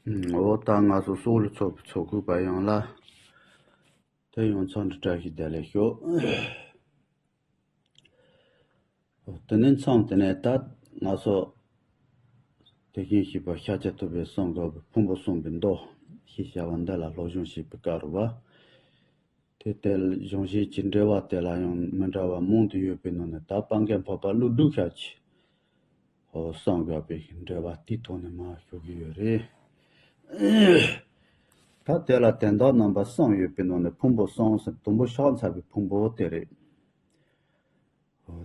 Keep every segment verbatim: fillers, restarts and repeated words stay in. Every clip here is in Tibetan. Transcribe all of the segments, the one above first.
འོ་ད་ང་ཚོ་སོག་ལུ་ཚོགས་པའི་ཚོགས་ཁུར་པ་ཡོངས་ལ་དེ་ཡོང་ཚང་འདྲི་བཀྲ་ཤིས་བདེ་ལེགས་ཞུ། དེ་ནས་མཚམས་དེ་ནས་ད་ང་ཚོ་དེ་བཞིན་གཤེགས་པ་ཤཱཀྱ་ཐུབ་པས་གསུང་དགོས་པའི་ཕུང་པོ་གསུམ་པའི་མདོ་ཞེས་བྱ་བ་འདི་ལ་སློབ་སྦྱོང་བྱེད་པའི་སྐབས་རུ་བ། དེ་ལྟར་སྦྱོང་བྱེད་ཀྱི་འགྲེལ་པ་དེ་ལ་ཡང་མི་འདྲ་བ་མང་དུ་ཡོད་པའི་ནང་ནས་ད་སྤང་གེ་འཕགས་པ་ཀླུ་སྒྲུབ་ཞབས་ཀྱིས་གསུང་དགོས་པའི་འགྲེལ་པ་དེའི་ཐོག་ནས་མར་ཞུ་གི་ཡོད་རེད། ད་དེ་ལ་དོན་དག་རྣམ་པ་གསུམ་ཡོད་པའི་ནང་ནས་ཕུང་པོ་གསུམ་ཟེར་དང་པོ་ཕྱག་འཚལ་བའི་ཕུང་པོ་དེ་རེད།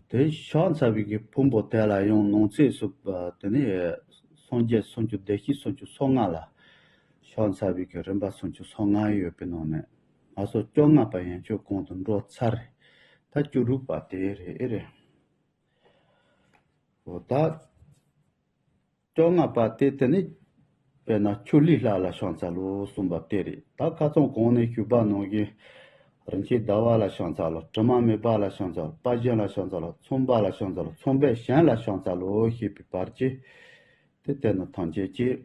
དེ་ཕྱག་འཚལ་བའི་གི་ཕུང་པོ་དེ་ལ་ཡང་ནང་གསེས་སུ་དེ་ནས་སངས་རྒྱས་སུམ་ཅུ་བདེ་གཤེགས་སུམ་ཅུ་སོ་ལྔ་ལ་ཕྱག་འཚལ་བའི་གི་རིམ་པ་སུམ་ཅུ་སོ་ལྔ་ཡོད་པའི་ནང་ནས་ང་ཚོ་བཅོ་ལྔ་པ་ཡན་ཆོད་གོང་དུ་འགྲོ་ཚར་རེད། ད་བཅུ་དྲུག་པ་དེ་རེད་ཨེ་རེད། འོ་ད། བཅོ་ལྔ་པ་དེ་དེ་ནི། དཔེར་ན་ཆུ་ལྷའི་ལྷ་ལ་ཕྱག་འཚལ་ལོ་གསུངས་པ་དེ་རེད། ད་ཁ་སང་གོང་ནས་ཞུས་པ་ནང་བཞིན། རིན་ཆེན་ཟླ་བ་ལ་ཕྱག་འཚལ་ལོ། དྲི་མ་མེད་པ་ལ་ཕྱག་འཚལ་ལོ། དཔལ་གཞན་ལ་ཕྱག་འཚལ་ལོ། ཚངས་པ་ལ་ཕྱག་འཚལ་ལོ། ཚངས་པས་གཞན་ལ་ཕྱག་འཚལ་ལོ་ཞེས་པའི་བར་གྱི། དེ་ལྟར་ན་ཐམས་ཅད་ཀྱིས།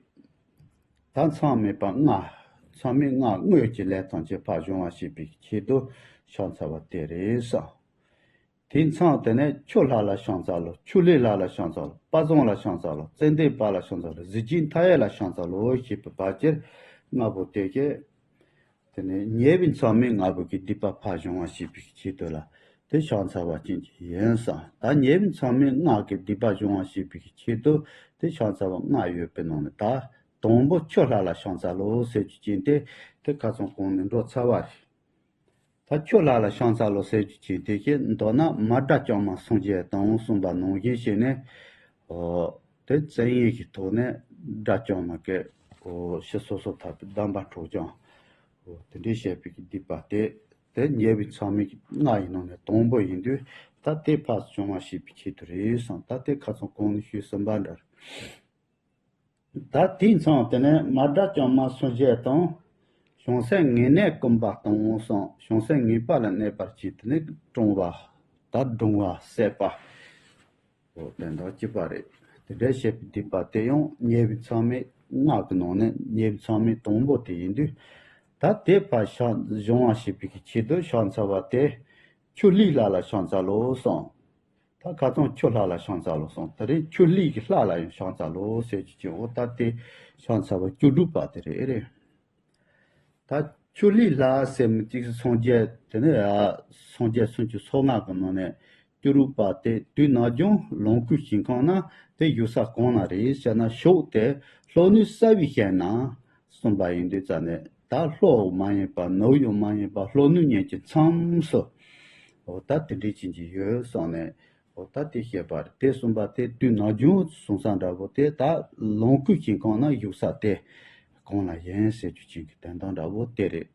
ད་མཚམས་མེད་པ་ལྔ། མཚམས་མེད་ལྔ་དངོས་ཀྱི་ལས་ཐམས་ཅད་ཕར་སྦྱོང་བ་བྱེད་པའི་ཆེད་དུ་ཕྱག་འཚལ་བ་དེ་རེད་བསམ། དེ་མཚམས་དེ་ནས་ཆུ་ལྷ་ལ་ཕྱག་འཚལ་ལོ། ཆུ་ལྷའི་ལྷ་ལ་ཕྱག་འཚལ་ལོ། དཔལ་བཟང་ལ་ཕྱག་འཚལ་ལོ། ཙན་དན་དཔལ་ལ་ཕྱག་འཚལ་ལོ། གཟི་བརྗིད་མཐའ་ཡས་ལ་ཕྱག་འཚལ་ལོ་ཞེས་པའི་བར་གྱི་ལྔ་པོ་དེ་གས། དེ་ནས་ཉེ་བའི་མཚམས་མེད་ལྔ་པོ་གི་སྡིག་པ་ཕར་སྦྱོང་བ་བྱེད་པའི་ཆེད་དུ་ལ་དེ་ཕྱག་འཚལ་བ་ཅན་གྱི་ཡིན་ཙང་། ད་ཉེ་བའི་མཚམས་མེད་ལྔ་གི་སྡིག་པ་སྦྱོང་བ་བྱེད་པའི་ཆེད་དུ་དེ་ཕྱག་འཚལ་བ་ལྔ་ཡོད་པའི་ནང་ནས་ད་དང་པོ་ཆུ་ལྷ་ལ་ཕྱག་འཚལ་ལོ་ཟེར་རྒྱུ་ཅན་དེ་དེ་ཁ་སང་གོང་ནས་འགྲོ་ཚར་བ་རེད། ད་ཁྱོད་ལ་ལ་ཤང་ཚ་ལོ་ཟེར་རྒྱུ་ཅན་དེ་ཞེས་མདོར་ན་མ་དགྲ་བཅོམ་མ་སངས་རྒྱས་དང་གསུངས་པ་ནང་བཞིན་བྱས་ནས། ཨོ། དེ་བཙན་ཡིན་གྱི་ཐོག་ནས་དགྲ་བཅོམ་མ་གི། ཨོ། ཕྱི་སོ་སོ་ཐར་པའི་གདམས་པ་འཕྲོག་ཀྱང་། ཨོ། དེ་འདྲའི་བཤད་པའི་གི་སྡིག་པ་དེ། དེ་ཉེ་བའི་མཚམས་མེད་ཀྱི་ལྔ་ཡི་ནང་ནས་དང་པོ་ཡིན་དུས། ད་དེ་ཕར་བྱུང་བ་ཞེས་པའི་ཆེད་དུ་རེད་བསམ། ད་དེ་ཁ་སང་གོང་ནས་ཞུས་ཟིན་པ་འདྲ། ད་དེའི་མཚམས་དེ་ནས་མ་དགྲ་བཅོམ་མ་སངས་རྒྱས་དང་། བྱང་སེམས་ངེས་གནས་ཀུན་པ་དང་གསུངས། བྱང་སེམས་ངེས་པ་ལ་གནས་པར་བྱེད་དེ་ནི་དྲང་བ། ད་དྲང་བ་སད་པ། འོ་དེ་འདྲ་གཅིག་པ་རེད། དེ་འདྲ་བྱེད་པའི་སྡིག་པ་དེ་ཡང་ཉེ་བའི་མཚམས་མེད་ལྔ་གི་ནང་ནས་ཉེ་བའི་མཚམས་མེད་དང་པོ་དེ་ཡིན་དུས། ད་དེ་ཕར་ཕྱག་སྦྱོང་བ་བྱེད་པའི་གི་ཆེད་དུ་ཕྱག་འཚལ་བ་དེ། ཆུ་ལྷའི་ལྷ་ལ་ཕྱག་འཚལ་ལོ་གསུངས། ད་ཁ་སང་ཆུ་ལྷ་ལ་ཕྱག་འཚལ་ལོ་གསུངས། དེ་རིང་ཆུ་ལྷའི་གི་ལྷ་ལ་ཡང་ཕྱག་འཚལ་ལོ་ཟེར་གྱི་ཅིང་འོ་ད་དེ་ཕྱག་འཚལ་བ་བཅུ་དྲུག་པ་དེ་རེད་རེད། ད་ཆུ་ལྷའི་ལྷ་ཟེར་མི་གཅིག་སངས་རྒྱས་དེ་ནས་ཡ་སངས་རྒྱས་སུམ་ཅུ་སོ་ལྔ་གི་ནང་ནས་བཅུ་དྲུག་པ་དེ་དུས་ནམ་རྒྱུན་ལོངས་སྐུའི་ཞིང་ཁམས་ན་དེ་བཞུགས་ས་གང་ན་རེད་ཟེར་ན་ཕྱོགས་དེ་ལྷོ་ནུབ་གསལ་བའི་ཞལ་ན། གསུངས་པ་ཡིན་དུས་ཙ་ནས་ད་ལྷོ་མ་ཡིན་པ་ནུབ་ཡང་མ་ཡིན་པ་ལྷོ་ནུབ་གཉིས་ཀྱི་མཚམས་སུ། འོ་ད་དེ་འདྲའི་ཅན་གྱི་ཡོད་གསུངས་ནས། འོ་ད་དེ་བཤད་པ་རེད། དེ་གསུངས་པ་དེ་དུས་ནམ་རྒྱུན་གསུང་ས་འདྲ་པོ་དེ་ད་ལོངས་སྐུའི་ཞིང་ཁམས་ན་བཞུགས་ས་དེ་གང་ལ་ཡིན་ཟེར་རྒྱུ་ཅན་གྱི་དོན་དག་འདྲ་པོ་དེ་རེད།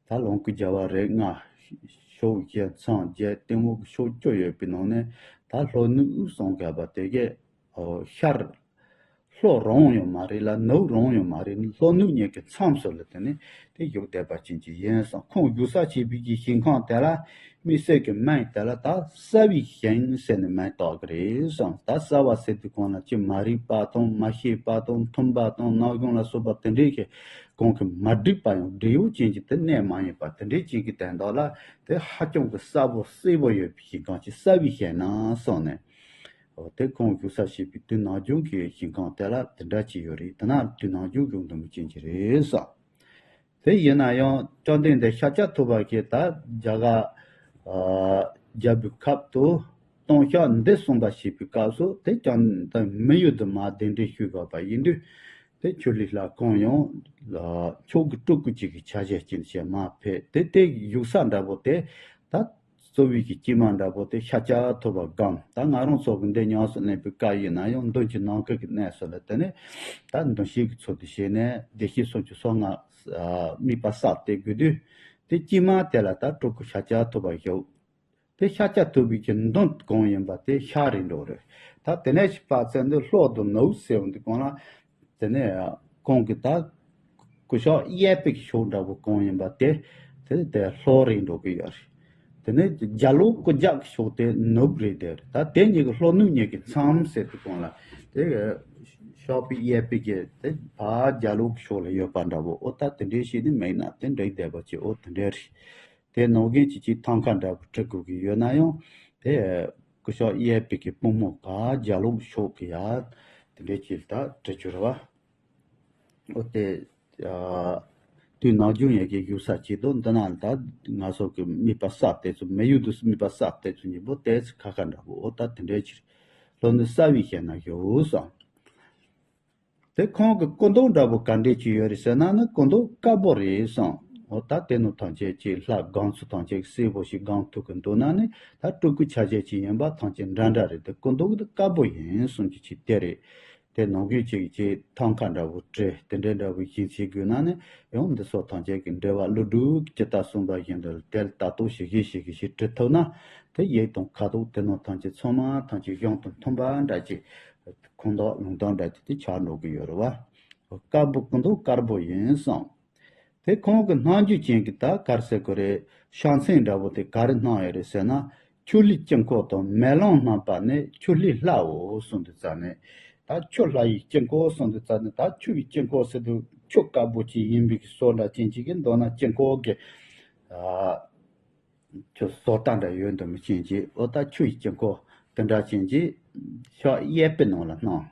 ད་ལོངས་སྐུ་རྒྱལ་བ་རིགས་ལྔ། ཕྱོགས་བཞི་མཚམས་བརྒྱད་གཏི་མུག་གི་ཕྱོགས་བཅུ་ཡོད་པའི་ནང་ནས་ད་ལྷོ་ནུབ་གསུང་དགོས་པ་དེ་གས། ཤར། ལྷོ་རང་ཡང་མ་རེད་ལ་ནུབ་རང་ཡང་མ་རེད། ལྷོ་ནུབ་གཉིས་ཀྱི་མཚམས་སུ་ལ་དེ་ནི་དེ་བཞུགས་བསྡད་པ་ཅན་གྱི་ཡིན་གསུངས། ཁོང་བཞུགས་ས་བྱེད་པའི་གི་ཞིང་ཁམས་དེ་ལ་དམིགས་བསལ་གྱི་མིང་དེ་ལ་ད་གསལ་བའི་ཞིང་ཟེར་ནས་མིང་བཏགས་ཀྱི་རེད་གསུངས། ད་གསལ་བ་ཟེར་དུས་གང་ལ་ཅི་མ་རིག་པ་དང་མ་ཤེས་པ་དང་མཐུན་པ་དང་རྣམ་གཞུང་ལ་སོགས་པ་དེ་འདྲའི་གི་གང་གི་མ་འགྲིག་པ་ཡང་འབྲས་བུ་ཅན་གྱི་དེ་གནས་མ་ཡིན་པ་དེ་འདྲའི་ཅན་གྱི་དོན་དག་ལ་དེ་ཧ་ཅང་གི་གསལ་པོ་གསལ་པོ་ཡོད་པའི་ཞིང་ཁམས་ཀྱི་གསལ་བའི་ཞིང་ན་གསུངས་ནས། འོ་དེ་ཁོང་བཞུགས་ས་བྱེད་པའི་དུས་ནམ་རྒྱུན་གྱི་ཞིང་ཁམས་དེ་ལ་དེ་འདྲ་ཅིག་ཡོད་རེད། དེ་ན་དུས་ནམ་རྒྱུན་བཞུགས་འདུག་མི་ཅན་གྱི་རེད་ས། དེ་ཡིན་ན་ཡང་བཅོམ་ལྡན་འདས་ཤཱཀྱ་ཐུབ་པ་གིས་ད་རྒྱ་གར་རྒྱལ་པོའི་ཁབ་ཏུ་ལྟུང་བཤགས་འདི་གསུངས་པ་བྱེད་པའི་སྐབས་སུ་དེ་ཀྱང་ད་མི་ཡུལ་དུ་མ་གདན་འདྲེན་ཞུས་དགོས་པ་ཡིན་དུས། དེ་ཆུ་ལྷའི་ལྷ་ཁོང་ཡང་ལ་ཕྱོགས་ཀྱི་སྤྲུལ་སྐུ་གཅིག་གི་ཆ་བྱད་ཅན་ཞིག་མ་ཕེབས་དེ་དེ་བཞུགས་ས་འདྲ་པོ་དེ་ད་གཙོ་བོའི་གི་སྐྱེས་མ་འདྲ་པོ་དེ་ཤཱཀྱ་ཐུབ་པ་སྒོམ། ད་ང་རང་ཚོ་གི་འདི་ཉམས་སུ་ལེན་པའི་སྐབས་ཡིན་ན་ཡང་མདུན་གྱི་ནམ་མཁའ་གི་གནས་སུ་ལ་དེ་ནས་ད་མདུན་བསྐྱེད་ཀྱི་ཚུལ་དུ་བྱས་ནས་བདེ་གཤེགས་སུམ་ཅུ་སོ་ལྔ་དམིགས་པ་གསལ་བཏབ་དགོས་དུས། དེ་སྐྱེས་མ་དེ་ལ་ད་སྤྲུལ་སྐུ་ཤཱཀྱ་ཐུབ་པ་བཞུགས། དེ་ཤཱཀྱ་ཐུབ་པའི་གི་མདུན་གང་ཡིན་པ་དེ་ཤར་རེད་འགྲོ་རེད། ད་དེ་ནས་ཕྱི་པ་ཚེ་འདི་ལྷོ་དང་ནུབ་ཟེར་བ་འདི་གང་ལ། དེ་ནས་གང་གི་ད་སྐུ་ཤོག་གཡས་པའི་གི་ཕྱོགས་འདྲ་པོ་གང་ཡིན་པ་དེ་དེ་དེ་ལྷོ་རེད་འགྲོ་གི་ཡོད་རེད། དེ་ནས་རྒྱ་ལོ་སྐུ་རྒྱག་གི་ཕྱོགས་དེ་ནུབ་རེད་དེ་རེད། ད་དེ་གཉིས་ཀྱི་ལྷོ་ནུབ་གཉིས་ཀྱི་མཚམས་ཟེར་དུས་གང་ལ་དེ་གི་ ཤོག་པའི་གཡས་པའི་གི་དེ་ཕར་རྒྱབ་ལོགས་ཕྱོགས་ལ་ཡོད་པ་འདྲ་བོ། ཨོ་ད་དེ་འདྲའི་ཞིག་ནི་མེད་ན་དེ་འགྲིག་བསྡད་པ་ཅིག་ཨོ་དེ་འདྲའི་རེད། དེ་ནང་བཞིན་ཅིག་ཅིག་ཐང་ཀ་འདྲ་བོ་བྲི་དགོས་ཀྱི་ཡོད་ན་ཡང་དེ་སྐུ་ཤོག་གཡས་པའི་གི་པུས་མོ་ཕར་རྒྱབ་ལོགས་ཕྱོགས་ཀྱི་ཡ་དེ་འདྲའི་ཅིག་ད་བྲི་རྒྱུ་རེད་བ། ཨོ་དེ། ཨ། དུས་ནམ་རྒྱུན་ཡ་གི་བཞུགས་ས་ཅིག་འདུག་འདི་ན་ད་ང་ཚོ་གི་དམིགས་པ་གསར་གཏོད་ཚུལ་མི་ཡུལ་དུ་དམིགས་པ་གསར་གཏོད་ཚུལ་གཉིས་པོ་ཏོག་ཙམ་ཁ་ཁ་འདྲ་པོ། ཨོ་ད་དེ་འདྲའི་ཕྱིར་ལྷོ་ནུབ་གསལ་བའི་ཞལ་ན་བཞུགས་སོང་། དེ་ཁོང་གི་སྐུ་མདོག་འདྲ་པོ་ག་འདྲས་ཅིག་ཡོད་རེད་ཟེར་ན་ནི་སྐུ་མདོག་དཀར་པོ་རེད་སོང་། ཨོ་ད་དེ་ནི་ཐམས་ཅད་ཀྱི་ལྷ་སྒང་ཚོ་ཐམས་ཅད་སེར་པོ་ཞིག་སྒང་ཐུག་གི་འདུག་ན་ནི་ད་སྤྲུལ་སྐུ་ཆ་བྱད་ཅིག་ཡིན་པ་ཐམས་ཅད་འདྲ་འདྲ་རེད། དེ་སྐུ་མདོག་དེ་དཀར་པོ་ཡིན་གསུང་རྒྱུ་ཅིག་དེ་རེད། དེ་ནང་བཞིན་ཅིག་ཅིག་ཐང་ཀ་འདྲ་བོ་བྲི་དེ་འདྲའི་འདྲ་བོ་ཞིག་བྱེད་དགོས་ན་ནི་ཡང་འདི་ཚོ་ཐམས་ཅད་ཀྱི་འགྲེལ་པ་ཀླུ་སྒྲུབ་ཀྱི་ཇི་ལྟར་གསུངས་པ་བཞིན་དུ་དེ་ལ་ལྟ་རྟོག་ཞིག་གིས་ཞིག་གིས་ཞིག་བྲི་ཐུབ་ན་དེ་ཡིག་དང་ཁ་དོག་དེ་ནང་ཐམས་ཅད་ཚང་མ་ཐམས་ཅད་གཞུང་དང་མཐུན་པ་འདྲ་ཅིག་ཁུངས་དག་ལུང་དག་འདྲ་ཅིག་དེ་ཆགས་འགྲོ་གི་ཡོད་རེད་བ། དཀར་པོ་སྐུ་མདོག་དཀར་པོ་ཡིན་གསུངས། དེ་ཁོང་གི་སྣང་རྒྱུ་ཅན་གྱི་ད་ག་རེ་ཟེར་དགོས་རེད། ཕྱག་མཚན་འདྲ་བོ་དེ་ག་རེ་སྣང་ཡོད་རེད་ཟེར་ན། ཆུ་ལྷའི་དཀྱིལ་འཁོར་དང་མེ་ལོང་བསྣམས་པ་ནི་ཆུ་ལྷའི་ལྷའོ་གསུངས་དུས་ཙ་ནས། ད་ཆུ་ལྷ་ཡི་དཀྱིལ་འཁོར་གསུངས་དུས་ཙ་ནས་ད་ཆུ་ཡི་དཀྱིལ་འཁོར་ཟེར་དུས་ཆུ་དཀར་པོ་ཅིག་ཡིན་པའི་གི་བཟོ་འདྲ་ཅན་ཅིག་གི་མདོར་ན་དཀྱིལ་འཁོར་གྱི། ཨ། ཆུ་བཟོ་ལྟ་འདྲ་ཡོད་འདུག་མི་ཅན་གྱི་ཨོ་ད་ཆུ་ཡི་དཀྱིལ་འཁོར་དེ་འདྲ་ཅན་གྱི་ཕྱག་གཡས་པའི་ནང་ལ་སྣང་།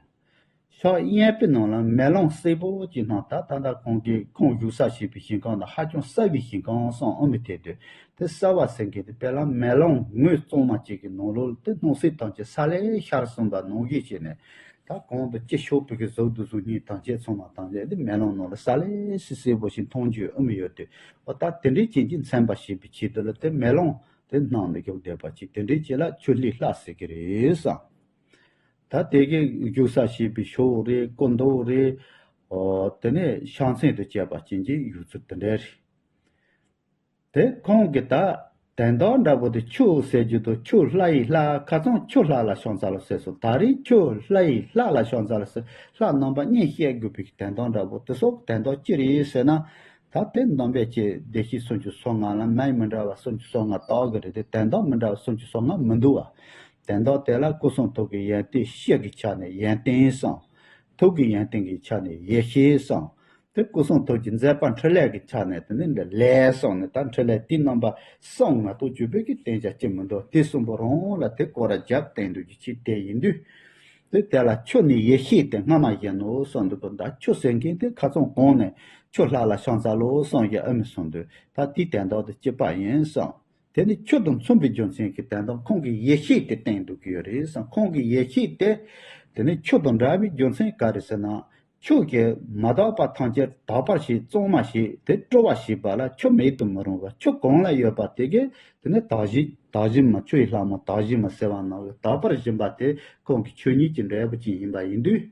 ཕྱག་གཡས་པའི་ནང་ལ་མེ་ལོང་སེར་པོ་ཅིག་སྣང་། ད་ད་ལྟ་ཁོང་གིས་ཁོང་བཞུགས་ས་བྱས་པའི་ཞིང་ཁམས་ནི་ཧ་ཅང་གསལ་བའི་ཞིང་ཁམས་སོང་ཨ་མི་དེ་དུས་དེ་གསལ་བ་ཟེར་མཁན་དེ་དཔེ་ལ་མེ་ལོང་ངོས་གཙང་མ་ཅིག་གི་ནང་ལོགས་ལ་དེ་སྣང་སྲིད་ཐམས་ཅད་ས་ལེ་ཤར་སོང་པ་ནང་བཞིན་བྱས་ནས། ད་གོང་དུ་སྤྱི་ཤོག་པའི་གི་གཟུགས་དུ་གཟུགས་བརྙན་ཐམས་ཅད་ཚང་མ་ཐམས་ཅད་དེ་མེ་ལོང་ནང་ལ་གསལ་ལེ་སི་སེར་པོ་ཞིག་མཐོང་རྒྱུ་ཨ་མི་ཡོད་དེ། ཨོ་ད་དེ་འདྲའི་ཅན་གྱི་མཚན་པ་ཞེས་པའི་ཆེད་དུ་ལ་དེ་མེ་ལོང་དེ་སྣང་ནས་བཞུགས་བསྡད་པ་ཅིག་དེ་འདྲའི་ཅན་ལ་ཆུ་ལྷའི་ལྷ་ཟེར་གི་རེད་བསམ། ད་དེ་གའི་བཞུགས་ས་ཞེས་པའི་ཤོག་རེད་སྐུ་མདོག་རེད། ཨོ་དེ་ནས་ཕྱག་མཚན་དུ་བཅས་པ་ཅན་གྱི་བཞུགས་ཚུལ་དེ་འདྲ་རེད། དེ་ཁོང་གིས་ད་དོན་དག་འདྲ་པོ་དེ་ཆུ་ཟེར་རྒྱུ་དང་ཆུ་ལྷ་ཡི་ལྷ་ཁ་སང་ཆུ་ལྷ་ལ་ཕྱག་འཚལ་ལོ་ཟེར་སོང་། ད་རེས་ཆུ་ལྷ་ཡི་ལྷ་ལ་ཕྱག་འཚལ་ལོ་ཟེར། ལྷ་རྣམ་པ་གཉིས་བཤད་དགོས་པའི་དོན་དག་འདྲ་པོ་དེ་སོགས་དོན་དག་ཅི་རེད་ཟེར་ན། ད་དེ་འདོན་པའི་ཆེད་བདེ་གཤེགས་སུམ་ཅུ་སོ་ལྔ་ལ་མིང་མི་འདྲ་བ་སུམ་ཅུ་སོ་ལྔ་བཏགས་ཀྱི་རེད་དེ་དོན་དག་མི་འདྲ་བ་སུམ་ཅུ་སོ་ལྔ་མི་འདུག་བ། དོན་དག་དེ་ལ་སྐུ་གསུང་ཐུགས་ཀྱི་ཡོན་ཏན་སྤྱི་གི་ཆ་ནས་ཡོན་ཏན་གསུངས། ཐུགས་ཀྱི་ཡོན་ཏན་གྱི་ཆ་ནས་ཡེ་ཤེས་གསུངས། དེ་སྐུ་གསུང་ཐུགས་ཀྱི་མཛད་པ་འཕྲིན་ལས་ཀྱི་ཆ་ནས་དེ་ནི་འདི་ལས་གསུངས་ནས་ད་འཕྲིན་ལས་དེའི་རྣམ་པ་གསུམ་མ་གཏོགས་བརྗོད་པའི་གི་བསྟན་བྱ་ཅི་མི་འདུག་དེ་གསུམ་པོ་རང་ལ་དེ་སྐོར་ར་རྒྱབ་བསྟན་འདུག་གི་ཆེད་དེ་ཡིན་དུས། དེ་དེ་ལ་ཆུ་ནི་ཡེ་ཤེས་དེ་སྔ་མ་བཞིན་ནོ་གསུངས་འདུག་གི་ད་ཆུ་ཟེར་མཁན་དེ་ཁ་སང་གོང་ནས་ཆུ་ལྷ་ལ་ཕྱག་འཚལ་ལོ་གསུངས་ཡ་ཨ་མི་གསུངས་འདུག་ད་དེའི་དོན་དག་དེ་གཅིག་པ་ཡིན་གསུངས། དེ་ནི་ཆུ་དང་མཚུངས་པའི་རྒྱུ་མཚན་གྱི་དོན་དག་ཁོང་གི་ཡེ་ཤེས་དེ་བསྟན་འདུག་གི་ཡོད་རེད་བསམ། ཁོང་གི་ཡེ་ཤེས་དེ་དེ་ནི་ཆུ་དང་འདྲ་བའི་རྒྱུ་མཚན་ག་རེ་ཟེར་ན། ཆུ་གིས་མ་དག་པ་ཐམས་ཅད་དག་པར་བྱེད་གཙང་མ་བྱེད་དེ་སྤྲོ་བ་བྱེད་པ་ལ་ཆུ་མེད་དུ་མི་རུང་བ། ཆུ་གང་ལ་ཡོད་པ་དེ་གས་དེ་ནི་དག་བྱེད་དག་བྱེད་མ་ཆུ་ཡི་ལྷ་མོ་དག་བྱེད་མ་ཟེར་བ་ནང་གི་དག་པར་བྱེད་པ་དེ་ཁོང་གི་ཆོས་ཉིད་ཀྱི་འབྲས་བུ་ཅན་ཡིན་པ་ཡིན་དུས།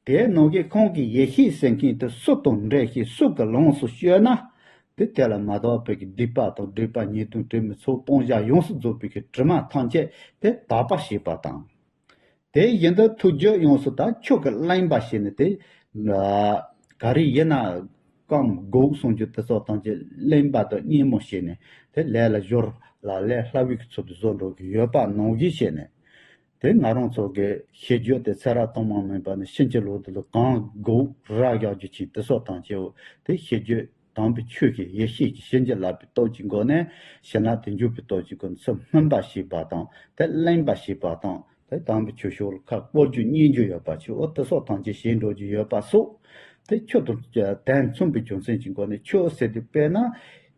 དེའི་ནང་གི་ཁོང་གི་ཡེ་ཤེས་ཟེར་མཁན་དེ་སུ་དང་འབྲེལ་ཞིང་སུ་གི་ལོངས་སུ་སྤྱོད་ན། དེ་དེ་ལ་མ་དག་པའི་གི་སྡིག་པ་དང་སྒྲིབ་པ་ཉེས་ལྟུང་དྲི་མའི་ཚོགས་སྤང་བྱ་ཡོངས་སུ་རྫོགས་པའི་གི་དྲི་མ་ཐམས་ཅད་དེ་དག་པར་བྱེད་པ་དང་། དེ་བཞིན་དུ་ཐུགས་རྒྱུད་ཡོངས་སུ་ད་ཆུ་གིས་བརླན་པ་བྱས་ནས་དེ་ག་རེ་ཡིན་ན་སྐོམ་དགོས་གསུང་རྒྱུ་དེ་ཚོ་ཐམས་ཅད་བརླན་པ་དང་སྙན་མོ་བྱས་ནས་དེ་ལས་ལ་སྦྱོར་ལ་ལས་སླ་བའི་གི་ཚུལ་དུ་བཟོ་འགྲོ་གི་ཡོད་པ་ནང་བཞིན་བྱས་ནས། དེ་ང་རང་ཚོ་གི་ཤེས་རྒྱུད་དེ་ཚེ་རབས་སྟོང་པ་མིན་པ་ནས་ཕྱིན་ཅི་ལོག་ཏུ་གང་དགོས་ར་རྒྱག་རྒྱུ་ཅིག་དེ་སོགས་དང་བཅས་པོ་དེ་ཤེས་རྒྱུད་དམ་པའི་ཆོས་ཀྱི་ཡེ་ཤེས་ཀྱི་བྱིན་གྱིས་བརླབས་པའི་སྟོབས་ཀྱི་སྒོ་ནས་ཞི་ལྷག་ཏུ་འཇུག་པའི་སྟོབས་ཀྱི་སྒོ་ནས་ཚུར་སྨིན་པ་ཞེས་པ་དང་དེ་བརླན་པ་ཞེས་པ་དང་དེ་དམ་པའི་ཆོས་ཕྱོགས་ལ་ཁ་སྐོར་རྒྱུ་སྙན་རྒྱུ་ཡོད་པ་ཆོས་འོ་དེ་སོགས་དང་བཅས་བྱེད་འགྲོ་རྒྱུ་ཡོད་པ་སོགས་དེ་ཆོས་དང་དོན་མཚུངས་པའི་རྒྱུ་མཚན་གྱི་སྒོ་ནས་ཆོས་ཟེར་དུས་དཔེར་ན།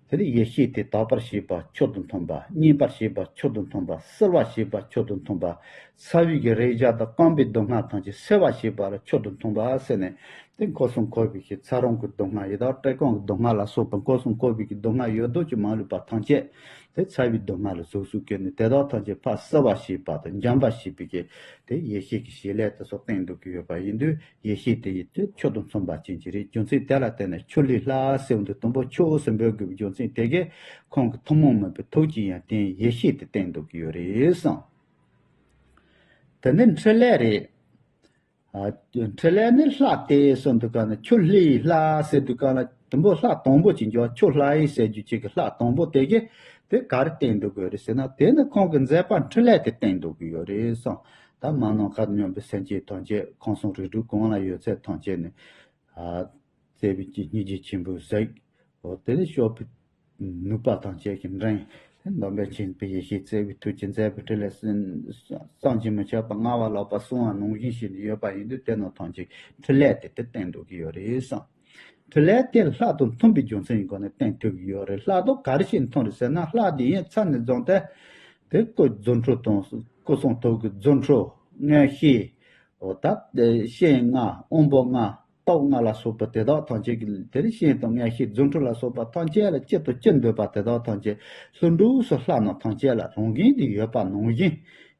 དེ་ནས་ཡེ་ཤེས་དེ་དག་པར་བྱེད་པ་མཆོག་ཏུ་མཐོང་བ། མཉེས་པར་བྱེད་པ་མཆོག་ཏུ་མཐོང་བ། བསིལ་བར་བྱེད་པ་མཆོག་ཏུ་མཐོང་བ། ཚ་བའི་གི་རེག་བྱ་དང་སྐམ་པའི་སྡུག་བསྔལ་ཐམས་ཅད་སེལ་བར་བྱེད་པ་ལ་མཆོག་ཏུ་མཐོང་བ་ཟེར་ནས་དེ་འཁོར་གསུམ་འཁོར་བའི་གི་ཚ་གྲང་གི་སྡུག་བསྔལ་ཡི་དྭགས་བཀྲེས་སྐོམ་གྱི་སྡུག་བསྔལ་ལ་སོགས་པ་འཁོར་གསུམ་འཁོར་བའི་གི་སྡུག་བསྔལ་ཡོད་དོ་ཅིག་མ་ལུས་པ་ཐམས་ཅད་དེ་ཚ་བའི་སྡུག་བསྔལ་ལ་གཟུགས་སུ་བཀོད་ནས་དེ་དག་ཐམས་ཅད་ཕར་བསིལ་བར་བྱེད་པ་དང་འཇམ་པར་བྱེད་པའི་གི་དེ་ཡེ་ཤེས་ཀྱི་བྱེད་ལས་དེ་སོགས་བསྟན་འདུག་གི་ཡོད་པ་ཡིན་དུས། ཡེ་ཤེས་དེ་ཡི་དེ་མཆོག་ཏུ་མཚུངས་པ་ཅན་གྱི་རེད། རྒྱུ་མཚན་དེ་ལ་བརྟེན་ནས་ཆུ་ལྷའི་ལྷ་ཟེར་བ་འདི་དང་པོ་ཆུ་ཟེར་འབོད་དགོས་པའི་རྒྱུ་མཚན་དེ་གས་ཁོང་གི་ཐུན་མོང་མིན་པའི་ཐུགས་ཀྱི་ཡོན་ཏན་ཡེ་ཤེས་དེ་བསྟན་འདུག་གི་ཡོད་རེད་གསུངས། དེ་ནས་འཕྲིན་ལས་རེད། ཨ། འཕྲིན་ལས་ནི་ལྷ་དེ་གསུངས་དུས་ག་ན་ཆུ་ལྷའི་ལྷ་ཟེར་དུས་ག་ན་དང་པོ་ལྷ་དང་པོ་ཅིག་འཇོག་ཆུ་ལྷ་ཡི་ཟེར་རྒྱུ་ཅིག་གི་ལྷ་དང་པོ་དེ་གས་དེ་ག་རེ་བསྟན་འདུག་གི་ཡོད་རེད་ཟེར་ན་དེ་ནི་ཁོང་གི་མཛད་པ་འཕྲིན་ལས་དེ་བསྟན་འདུག་གི་ཡོད་རེད་གསུངས། ད་མ་ནང་ཁ་སྙོམས་པའི་སེམས་ཅན་ཐམས་ཅད་ཁམས་གསུམ་རིགས་དྲུག་གང་ལ་ཡོད་ཚད་ཐམས་ཅད་ནི། ཨ། བརྩེ་བའི་སྙིང་རྗེ་ཆེན་པོས་གཟིགས། འོ་དེ་ལས་སྐྱོབ་པའི་ནུས་པ་ཐམས་ཅད་ཀྱིས་འདྲེན། སྟོན་པ་ཆེན་པོའི་ཡེ་ཤེས་བརྩེ་བའི་ཐུགས་ཀྱིས་མཛད་པའི་ཕྲིན་ལས་བསམ་གྱིས་མི་ཁྱབ་པ་མངའ་བ་ལགས་པ་གསུང་བ་ནང་བཞིན་བྱས་ནས་ཡོད་པ་ཡིན་དུས་དེ་རྣམས་ཐམས་ཅད་ཕྲིན་ལས་དེ་དེ་བསྟན་འགྲོ་གི་ཡོད་རེད་བསམ། ཕྲིན་ལས་དེ་ལྷ་དང་མཐུན་པའི་རྒྱུ་མཚན་གྱི་སྒོ་ནས་བསྟན་ཐུབ་ཀྱི་ཡོད་རེད། ལྷ་དང་ག་རེ་བྱས་མཐུན་རེད་ཟེར་ན། ལྷ་དེ་ཡན་ཆད་ནས་བཟུང་སྟེ་དེ་སྐུ་རྫུ་འཕྲུལ་དང་སྐུ་གསུང་ཐུགས་ཀྱི་རྫུ་འཕྲུལ་མངོན་ཤེས། འོ་ད་སྤྱན་ལྔ་དབང་པོ་ལྔ་སྟོབས་ལྔ་ལ་སོགས་པ་དེ་དག་ཐམས་ཅད་ཀྱི་དེ་རིང་སྤྱན་དང་མངོན་ཤེས་རྫུ་འཕྲུལ་ལ་སོགས་པ་ཐམས་ཅད་ལ་གཅིག་ཏུ་གཅིག་འདུས་པ་དེ་དག་ཐམས་ཅད་ལྷུན་གྲུབ་སུ་ལྷ་རྣམས་ཐམས་ཅད་ལ་རང་བཞིན་དུ་ཡོད་པ་ནང་བཞིན།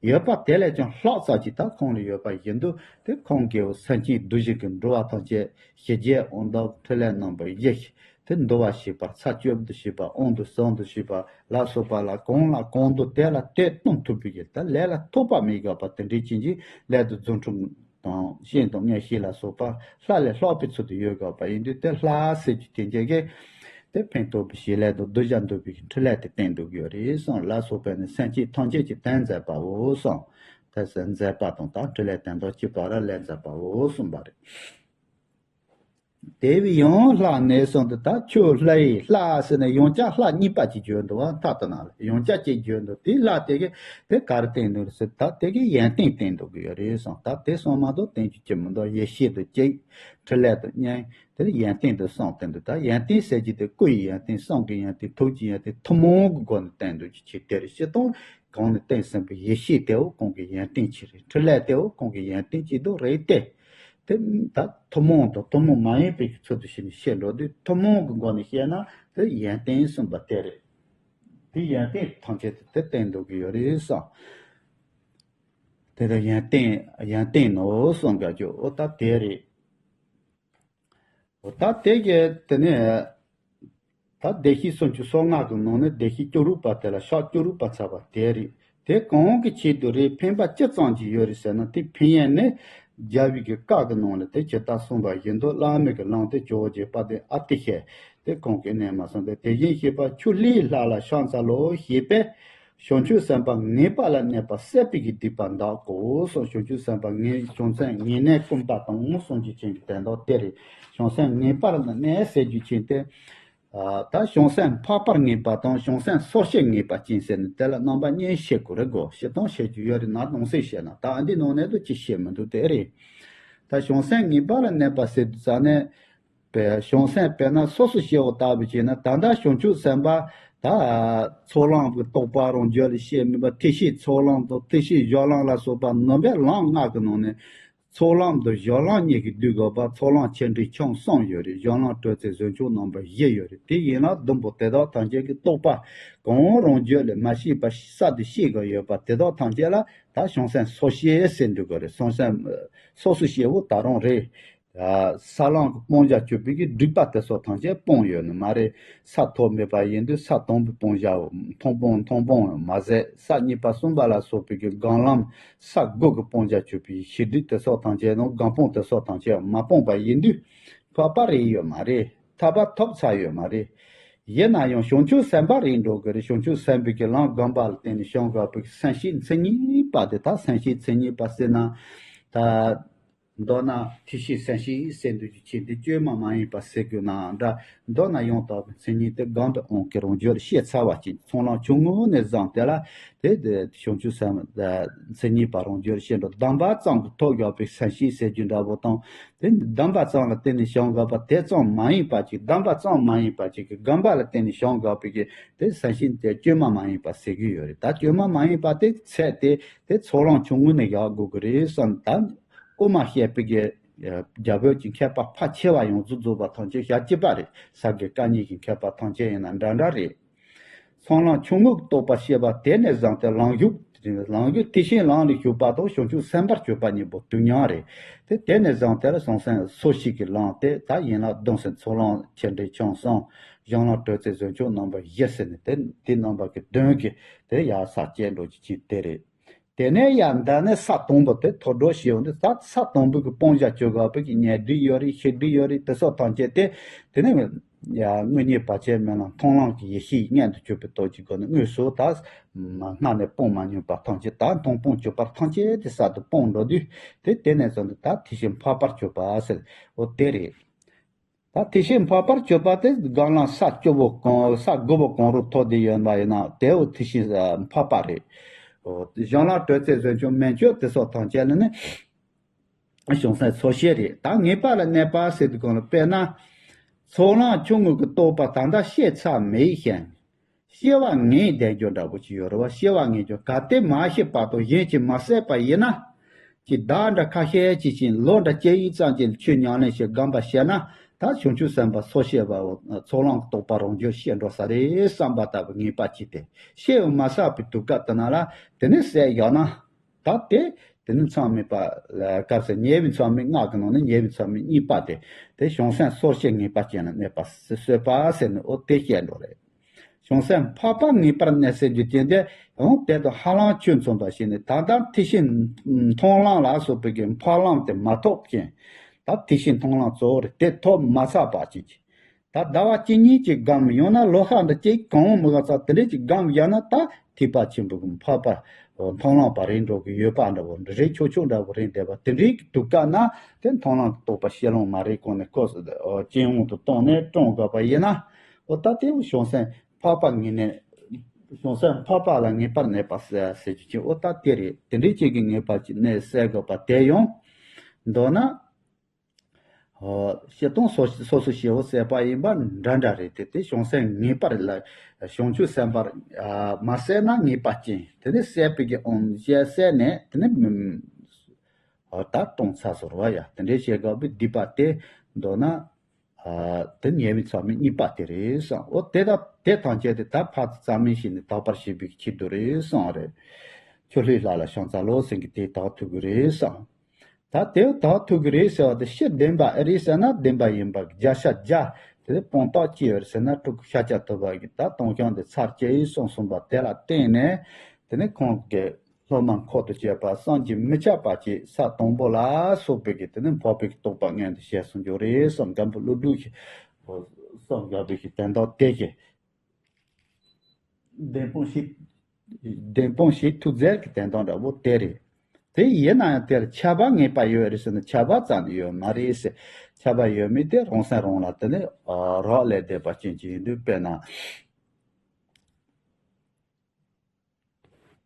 ཡོད་པ་དེ་ལས་ཀྱང་ལྷག་ཙམ་ཅིག་ད་ཁོང་ལ་ཡོད་པ་བཞིན་དུ་དེ་ཁོང་གི་སེམས་ཅན་གདུལ་བྱ་གི་འགྲོ་བ་ཐམས་ཅད་ཞི་རྒྱས་དབང་ཐང་ཕྲིན་ལས་རྣམ་པ་བཞི། དེ་འདུལ་བར་བྱེད་པ། ཚར་གཅོད་དུ་བྱེད་པ། དབང་དུ་གསུམ་དུ་བྱེད་པ་ལ་སོགས་པ་ལ་གང་ལ་གང་འདུལ་དེ་ལ་དེ་སྟོན་ཐུབ་པའི་ད་ལས་ལ་ཐོགས་པ་མི་དགོས་པ་དེ་འདྲའི་ཅན་གྱི་ལས་དང་རྫུ་འཕྲུལ་དང་སྤྱན་དང་མངོན་ཤེས་ལ་སོགས་པ་ལྷ་ལས་ལྷག་པའི་ཚུལ་དུ་ཡོད་དགོས་པ་ཡིན་དུས་དེ་ལྷ་ཟེར་རྒྱུ་དེ་འཇལ་གི་དེ་ཕན་ཐོགས་པའི་བྱེད་ལས་དང་གདུལ་བྱ་འདུལ་བའི་ཕྲིན་ལས་དེ་བསྟན་འདུག་ཡོད་རེད་གསུངས། ལ་སོགས་པས་ནི་སེམས་ཅན་ཐམས་ཅད་ཀྱི་དོན་མཛད་པའོ་གསུངས། དེ་ཟེར་མཛད་པ་དང་ད་ཕྲིན་ལས་དོན་དག་གཅིག་པ་ར་ལས་མཛད་པའོ་གསུངས་པ་རེད། དེ་བས་ཡང་ལྷག་ནས་གསུངས་ཏེ། ད་ཁྱོད་ལྷ་ཡི་ལྷ་ཟེར་ནས་ཡང་བསྐྱར་ལྷ་གཉིས་པ་ཅིག་བརྗོད་འདུག་བ། མཐའ་དེ་ན་ལ་ཡང་བསྐྱར་ཅིག་བརྗོད་འདུག་དེ་ལྷ་དེ་གི་དེ་ག་རེ་བསྟན་འདུག་ཟེར། ད་དེ་གི་ཡོན་ཏན་བསྟན་འདུག་གི་ཡོད་རེད་གསུངས། ད་དེ་གསུངས་མ་གཏོགས་བསྟན་རྒྱུ་ཅི་མི་འདུག་ཡེ་ཤེས་དང་གཅིག་ཕྲིན་ལས་དང་གཉིས། དེ་ལ་ཡོན་ཏན་དང་གསུམ་བསྟན་འདུག་ད་ཡོན་ཏན་ཟེར་རྒྱུ་དེ་སྐུ་ཡི་ཡོན་ཏན་གསུང་གི་ཡོན་ཏན་ཐུགས་ཀྱི་ཡོན་ཏན་ཐུན་མོང་གི་སྒོ་ནས་བསྟན་འདུག་ཅི་ཆེ་དེ་རེད། སྤྱིར་བཏང་གོང་ནས་བསྟན་ཟིན་པའི་ཡེ་ཤེས་དེའོ་ཁོང་གི་ཡོན་ཏན་ཅིག་རེད། ཕྲིན་ལས་དེའོ་ཁོང་གི་ཡོན་ཏན་ཅིག་འདུག་རེད་དེ། དེ་ད་ཐུན་མོང་དང་ཐུན་མོང་མ་ཡིན་པའི་ཚུལ་དུ་བྱས་ནས་བཤད་འགྲོ་དུས། ཐུན་མོང་གི་སྒོ་ནས་བཤད་ན་དེ་ཡོན་ཏན་གསུངས་པ་དེ་རེད། དེ་ཡོན་ཏན་ཐམས་ཅད་དེ་བསྟན་འདུག་གི་ཡོད་རེད་བསམ། དེ་ལ་ཡོན་ཏན་ཡོན་ཏན་ནོ་གསུངས་དགོས་རྒྱུ་འོ་ད་དེ་རེད། འོ་ད་དེ་གས་དེ་ནས་ད་བདེ་གཤེགས་སུམ་ཅུ་སོ་ལྔ་གི་ནང་ནས་བདེ་གཤེགས་བཅུ་དྲུག་པ་དེ་ལ་ཕྱག་བཅུ་དྲུག་པ་འཚལ་བ་དེ་རེད། དེ་གང་གི་ཆེད་དུ་རེད། ཕན་པ་ཅི་ཙམ་ཅིག་ཡོད་རེད་ཟེར་ན། དེ་ཕན་ཡོན་ནི་རྒྱལ་བའི་གི་བཀའ་གི་ནང་ལ་དེ་ཇི་ལྟར་གསུངས་པ་བཞིན་དུ་བླ་མེད་ཀྱི་ལམ་དེ་ཇོ་བོ་རྗེ་དཔལ་ལྡན་ཨ་ཏི་ཤས་དེ་གང་གི་གནས་མ་གསུངས་ཏེ། དེ་བཞིན་གཤེགས་པ་ཁྱོད་ལྷའི་ལྷ་ལ་ཕྱག་འཚལ་ལོ་ཞེས་པས། བྱང་ཆུབ་སེམས་དཔའ་ངེས་པ་ལ་གནས་པ་སད་པའི་གི་སྡིག་པ་འདག་གོ་གསུངས། བྱང་ཆུབ་སེམས་དཔའ་ངེས་བྱང་སེམས་ངེས་གནས་བསྐུམ་པ་དང་གསུང་གི་ཆེན་གྱི་དོན་དག་དེ་རེད། བྱང་སེམས་ངེས་པ་ལ་གནས་ཟེར་རྒྱུ་ཆེན་དེ། ཨ། ད་བྱང་སེམས་འཕགས་པར་ངེས་པ་དང་བྱང་སེམས་སོ་སྐྱེ་ངེས་པ་ཅན་ཟེར་ནས་དེ་ལ་རྣམ་པ་གཉིས་བཤད་དགོས་རེད་གོ། བཤད་སྟངས་བཤད་རྒྱུ་ཡོད་རེད་ན་ནང་གསེས་བཤད་ན། ད་ཨ་འདི་ནང་ནས་དུ་ཅི་བཤད་མི་འདུག་དེ་རེད། ད་བྱང་སེམས་ངེས་པ་ལ་གནས་པ་ཟེར་དུས་ཙ་ནས། བྱང་སེམས་དཔེར་ན་སོ་སོ་སྐྱེ་བོ་ལྟ་བུ་བྱས་ན། ད་ལྟ་བྱང་ཆུབ་སེམས་དཔའ་ད་ཚོགས་ལམ་གྱི་རྟོགས་པ་རང་རྒྱུད་ལ་སྐྱེས་མིན་པ། ཐེག་ཆེན་ཚོགས་ལམ་དང་ཐེག་ཆེན་སྦྱོར་ལམ་ལ་སོགས་པ་ནང་པའི་ལམ་ལྔ་གི་ནང་ནས་ཚོགས་ལམ་དང་སྦྱོར་ལམ་གཉིས་ཀྱི་བསྡུས་དགོས་པ། ཚོགས་ལམ་ཆེ་འབྲིང་ཆུང་གསུམ་ཡོད་རེད། སྦྱོར་ལམ་དྲོད་རྩེ་གཟུངས་ཆུང་རྣམ་པ་བཞི་ཡོད་རེད། དེ་ཡན་ལག་བདུན་པོ་དེ་དག་ཐམས་ཅད་ཀྱི་རྟོགས་པ་གང་རང་རྒྱུད་ལ་མ་སྐྱེས་པ་གསར་དུ་སྐྱེ་དགོས་ཡོད་པ་དེ་དག་ཐམས་ཅད་ལ་ད་བྱང་སེམས་སོ་སྐྱེ་ཟེར་འདུག་གི་རེད། བྱང་སེམས་སོ་སོ་སྐྱེ་བོ་ད་རུང་རེད། ས་ལམ་གྱི་སྤང་བྱ་གཅོད་པའི་གི་སྒྲིབ་པ་དེ་ཚོ་ཐམས་ཅད་སྤོང་ཡོད་ནི་མ་རེད། ས་མཐོ་མེད་པ་ཡིན་དུས་ས་དང་པོའི་སྤང་བྱའོ། མཐོང་སྤང་མཐོང་སྤང་མ་ཟད། ས་གཉིས་པ་གསུམ་པ་ལ་སོགས་པའི་གི་སྒོམ་ལམ་ས་དགུ་གི་སྤང་བྱ་གཅོད་པའི་གཞི་སྒྲིབ་དེ་ཚོ་ཐམས་ཅད་དང་སྒོམ་སྤང་དེ་ཚོ་ཐམས་ཅད་མ་སྤངས་པ་ཡིན་དུས་འཕགས་པ་རེད་ཡོད་མ་རེད། ཐར་པ་ཐོབ་ཚར་ཡོད་མ་རེད། ཡིན་ན་ཡང་བྱང་ཆུབ་སེམས་དཔའ་རེད་འགྲོ་གི་རེད། བྱང་ཆུབ་སེམས་དཔའི་གི་ལམ་སྒོམ་པ་ལ་བརྟེན་ནས་བྱུང་དགོས་པའི་གི་སེམས་བསྐྱེད་མཚན་ཉིད་པ་དེ། ད་སེམས་བསྐྱེད་མཚན་ཉིད་པ་ཟེར་ན་ད། མདོར་ན་ཐེག་ཆེན་སེམས་བསྐྱེད་ཟེར་འདུག་རྒྱུ་ཆེན་དེ་བཅོས་མ་མ་ཡིན་པ་ཟེར་དགོས་ནའང་འདྲ། མདོར་ན་ཡང་དག་པའི་མཚན་ཉིད་དེ་གང་དུ་འོང་གི་རང་རྒྱུད་ལ་སྐྱེས་ཚར་བ་ཅིག་ཚོགས་ལམ་ཆུང་ངུ་ནས་བཟུང་དེ་ལ་དེ་དེ་བྱང་ཆུབ་སེམས་མཚན་ཉིད་པ་རང་རྒྱུད་ལ་སྐྱེས་འགྲོ། སྡོམ་པ་ཙམ་གྱིས་ཐོབ་དགོས་པའི་སེམས་བསྐྱེད་ཟེར་རྒྱུ་འདྲ་པོ་དང་། དེ་སྡོམ་པ་ཙམ་ལ་བརྟེན་ནས་བྱུང་དགོས་པ་དེ་ཙམ་མ་ཡིན་པ་ཅིག་སྡོམ་པ་ཙམ་མ་ཡིན་པ་ཅིག་གི་སྒོམ་པ་ལ་བརྟེན་ནས་བྱུང་དགོས་པའི་གི་དེ་སེམས་བསྐྱེད་དེ་བཅོས་མ་མ་ཡིན་པ་ཟེར་གྱི་ཡོད་རེད། ད་བཅོས་མ་མ་ཡིན་པ་དེ་ཚད་དེ་དེ་ཚོགས་ལམ་ཆུང་ངུ་ནས་བཞག་དགོས་ཀྱི་རེད་བསམ། ད། དབུ་མ་བཤད་པའི་གི་རྒྱ་བོད་ཀྱི་མཁས་པ་ཕལ་ཆེ་བ་ཡོངས་རྫོགས་རྫོགས་པ་ཐམས་ཅད་ཞལ་གཅིག་པ་རེད། ས་དགེ་བཀའ་རྙིང་གི་མཁས་པ་ཐམས་ཅད་ཡིན་ན་འདྲ་འདྲ་རེད། ཚོགས་ལམ་ཆུང་ངུ་རྟོགས་པ་བཤད་པ་དེ་ནས་བཟུང་སྟེ་ལམ་ཞུགས། ལམ་ཞུགས་ཐེག་ཆེན་ལམ་ལ་ཞུགས་པ་དང་བྱང་ཆུབ་སེམས་དཔར་གྱུར་པ་གཉིས་པོ་དུས་མཉམ་རེད། དེ་དེ་ནས་བཟུང་སྟེ་ལ་བྱང་སེམས་སོ་སྐྱེ་གི་ལམ་དེ་ད་ཡན་ལག་བདུན་ཟེར། ཚོགས་ལམ་ཆེ་འབྲིང་ཆུང་གསུམ། སྦྱོར་ལམ་དྲོད་རྩེ་གཟུངས་ཆུང་རྣམ་པ་བཞི་ཟེར་ནས་དེ་དེ་རྣམ་པ་གི་བདུན་གྱི་དེ་ཡར་ས་བཅད་འགྲོ་རྒྱུ་ཆེན་དེ་རེད། དེ་ནས་ཡང་འདི་ནས་ས་དང་པོ་དེ་ཐོ་སྒྲོག་ཞེས་འོང་དུས། ས་ས་དང་པོ་གི་སྤང་བྱ་སྤྱོད་དགོས་པའི་གི་ཉལ་སྡུད་ཡོད་རེད། ཞིག་སྡུད་ཡོད་རེད། དེ་སོགས་ཐམས་ཅད་དེ་དེ་ནས་ཡ་དངོས་གཉེན་བར་ཆད་མེད་ལམ་མཐོང་ལམ་གྱི་ཡེ་ཤེས་མངོན་དུ་གྱུར་པའི་སྟོབས་ཀྱི་སྒོ་ནས། དངོས་སུ་ད་སྔ་ནས་སྤང་མ་མྱོང་བ་ཐམས་ཅད་ད་མཐོང་སྤང་གྱུར་པ་ཐམས་ཅད་དེ་གསར་དུ་སྤང་འགྲོ་དུས། དེ་དེ་ནས་བཟུང་སྟེ་ད་ཐེག་ཆེན་འཕགས་པར་གྱུར་པ་ཟེར། འོ་དེ་རེད། ད་ཐེག་ཆེན་འཕགས་པར་གྱུར་པ་དེ་སྒང་ལ་ས་བཅུ་པོ་གང་ས་དགུ་པོ་གང་རུ་ཐོགས་ཏེ་ཡོད་པ་ཡིན་ན། དེ་འོ་ཐེག་ཆེན་འཕགས་པ་རེད། འོ་གཞན་ལ་གྲོལ་ཚད་བཟོད་མཆོག་མན་ཆོད་དེ་སོགས་ཐམས་ཅད་ལ་ནི་བྱང་སེམས་ཚོགས་ཤེས་རེད། ད་ངེས་པ་ལ་གནས་པ་ཟེར་དུས་གང་ལ། དཔེར་ན་ཚོགས་ལམ་ཆུང་ངུ་གི་རྟོགས་པ་ད་ལྟ་ཤེས་ཚར་མེད་ཞིང་། སྐྱེ་བ་ངེས་བསྡད་རྒྱུ་འདྲ་པོ་ཅིག་ཡོད་རེད་བ། སྐྱེ་བ་ངེས་རྒྱུ་གལ་ཏེ་མ་སྐྱེས་བར་དུ་གཞན་གྱིས་མ་བསད་པ་ཡིན་ན། ཅིག་བདག་འདྲ་ཁ་ཤས་ཅིག་ཅིག་ལོ་འདྲ་སྐྱེ་ཡུན་ཙམ་གྱི་ཆོས་ཉམས་ལེན་བྱེད་སྒོམ་པ་བྱས་ན། ད་བྱང་ཆུབ་སེམས་དཔའ་ཚོགས་ཤེས་པའོ། ཚོགས་ལམ་གྱི་རྟོགས་པ་རང་རྒྱུད་ཤེས་འགྲོ་ས་རེད་བསམ་པ་ལྟ་བུ་ངེས་པ་ཅིག་དེ་ཤེས་ཡོང་མ་ཚར་བའི་དུས་སྐབས་དེ་ན་ལ་དེ་ནས་བསད་ཡོད་ན། ད་དེ་དེ་ནི་མཚམས་མེད་པ་ལ་སྐབས་སུ་ཉེ་བའི་མཚམས་མེད། སྔགས་ཀྱི་ནང་ནས་ཉེ་བའི་མཚམས་མེད་གཉིས་པ་དེ། དེ་བྱང་སེམས་ཚོགས་ཤེས་ངེས་པ་ཅན་ལ་གནས་པ་གསོད་པ་ཟེར་ནས་འོ་དེ་བཤད་འགྲོ་རེད། བྱང་སེམས་འཕགས་པ་ངེས་པར་གནས་ཟེར་རྒྱུ་ཅན་དེ་ཡང་དེ་དང་ཧ་ལམ་ཁྱོད་མཚུངས་པ་ཞིག་ནི། ད་ལྟ་ཐེག་ཆེན་མཐོང་ལམ་ལ་སོགས་པའི་གི་འཕགས་ལམ་དེ་མ་ཐོབ་ཅིང་། ད་ཐེག་ཆེན་མཐོང་ལམ་གཙོ་བོ་རེད། དེ་ཐོབ་མ་ཚར་བ་ཅིག་གིས། ད་ཟླ་བ་གཅིག་གཉིས་ཀྱི་སྒོམ། ཡང་ན་ལོ་ཤས་འདྲ་གཅིག་གང་མི་ག་ཚ་དེ་འདྲས་ཀྱི་སྒོམ་ཡང་ན། ད་ཐེག་པ་ཆེན་པོའི་འཕགས་པ་མཐོང་ལམ་པ་རེད་འགྲོ་གི་ཡོད་པ་འདྲ་བོ་འདྲ་རེད། ཆོག་ཆོག་འདྲ་བོ་རེད་འདས་པ་དེ་འདྲའི་གི་དུས་སྐབས་ན། དེ་མཐོང་ལམ་གྱི་རྟོགས་པ་ཤེས་ལོང་མ་རེད་གོང་ནས་ཀོ་སྤྱི་ཡོངས་དུ་བཏང་ནས་བཀྲོངས་དགོས་པ་ཡིན་ན། འོ་ད་དེ་བྱང་སེམས་འཕགས་པ་ངེས་གནས། བྱང་སེམས་འཕགས་པ་ལ་ངེས་པར་གནས་པ་ཟེར་ཟེར་རྒྱུ་ཅིག་འོ་ད་དེ་རེད། དེ་འདྲའི་ཅིག་གི་ངེས་པ་ཅིག་གནས་གསལ་དགོས་པ་དེ་ཡང་མདོར་ན། ཨོ། སྤྱིར་བཏང་སོ་སོ་སོ་སོ་སྐྱེ་བོ་བསད་པ་ཡིན་པ་འདྲ་འདྲ་རེད་དེ། དེ་བྱང་སེམས་ངེས་པར་ལ་བྱང་ཆུབ་སེམས་དཔར་མ་བསད་ན་ངེས་པ་ཅན། དེ་ནས་བསད་པའི་གི་ཨོང་བཤད་བསད་ནས་དེ་ནས་མི་ཨོ་ད་གཏོང་ཚར་སོང་བ་ཡ། དེ་འདྲའི་བྱེད་དགོས་པའི་སྡིག་པ་དེ་མདོར་ན་ཨ་དེ་ཉེ་བའི་མཚམས་མེད་གཉིས་པ་དེ་རེད་བསམ། ཨོ་དེ་དག་དེ་ཐམས་ཅད་དེ་ད་ཕར་ཙམ་མིན་ཞིག་ནས་དག་པར་བྱེད་པའི་ཆེད་དུ་རེད་བསམ་རེད། ཆུ་ལྷའི་ལྷ་ལ་ཕྱག་འཚལ་ལོ་ཟེར་གི་དེ་དག་ཐུག་གི་རེད་བསམ། ད་དེ་དག་ཐུག་གི་རེད་ཟེར་བ་དེ་ཕྱིར་བདེན་པ་ཨེ་རེད་ཟེར་ན་བདེན་པ་ཡིན་པ་བརྒྱ་ཆ་བརྒྱ། དེ་ནས་སྤང་རྟགས་ཅི་ཡོད་ཟེར་ན་སྤྲུལ་སྐུ་ཤཱཀྱ་ཐུབ་པ་གིས་ད་སྟོང་རྐྱང་དེ་ཚར་བཅད་ཡིན་གསུངས་གསུངས་པ་དེ་ལ་བརྟེན་ནས། དེ་ནས་ཁོང་གི་སློབ་མ་འཁོར་དུ་བཅས་པ་བསམ་གྱིས་མི་ཁྱབ་པ་ཅིག་ས་དང་པོ་ལ་སོགས་པའི་གི་དེ་ནས་འཕགས་པའི་གི་རྟོགས་པ་མངོན་དུ་བྱས་སོང་རྒྱུ་རེད་བསམ། སྒམ་པོ་ཀླུ་སྒྲུབ་ཀྱི་བསམ་དགའ་བའི་གི་དོན་དག་དེ་གི། བདེན་དཔང་ཞིག་བདེན་དཔང་ཞིག་ཐུག་རྫས་ཀྱི་དོན་དག་འདྲ་བོ་དེ་རེད། དེ་ཡིན་ན་ཡང་དེར་ཁྱབ་པ་ངེས་པ་ཡོད་རེད་ཟེར་ན་ཁྱབ་པ་ཙམ་ཡོད་མ་རེད་ཟེར། ཁྱབ་པ་ཡོད་མེད་དེ་རང་སེམས་རང་ལ་དེ་ནས་རག་ལས་བསྡད་པ་ཅན་ཅིག་ཡིན་དུས་དཔེར་ན།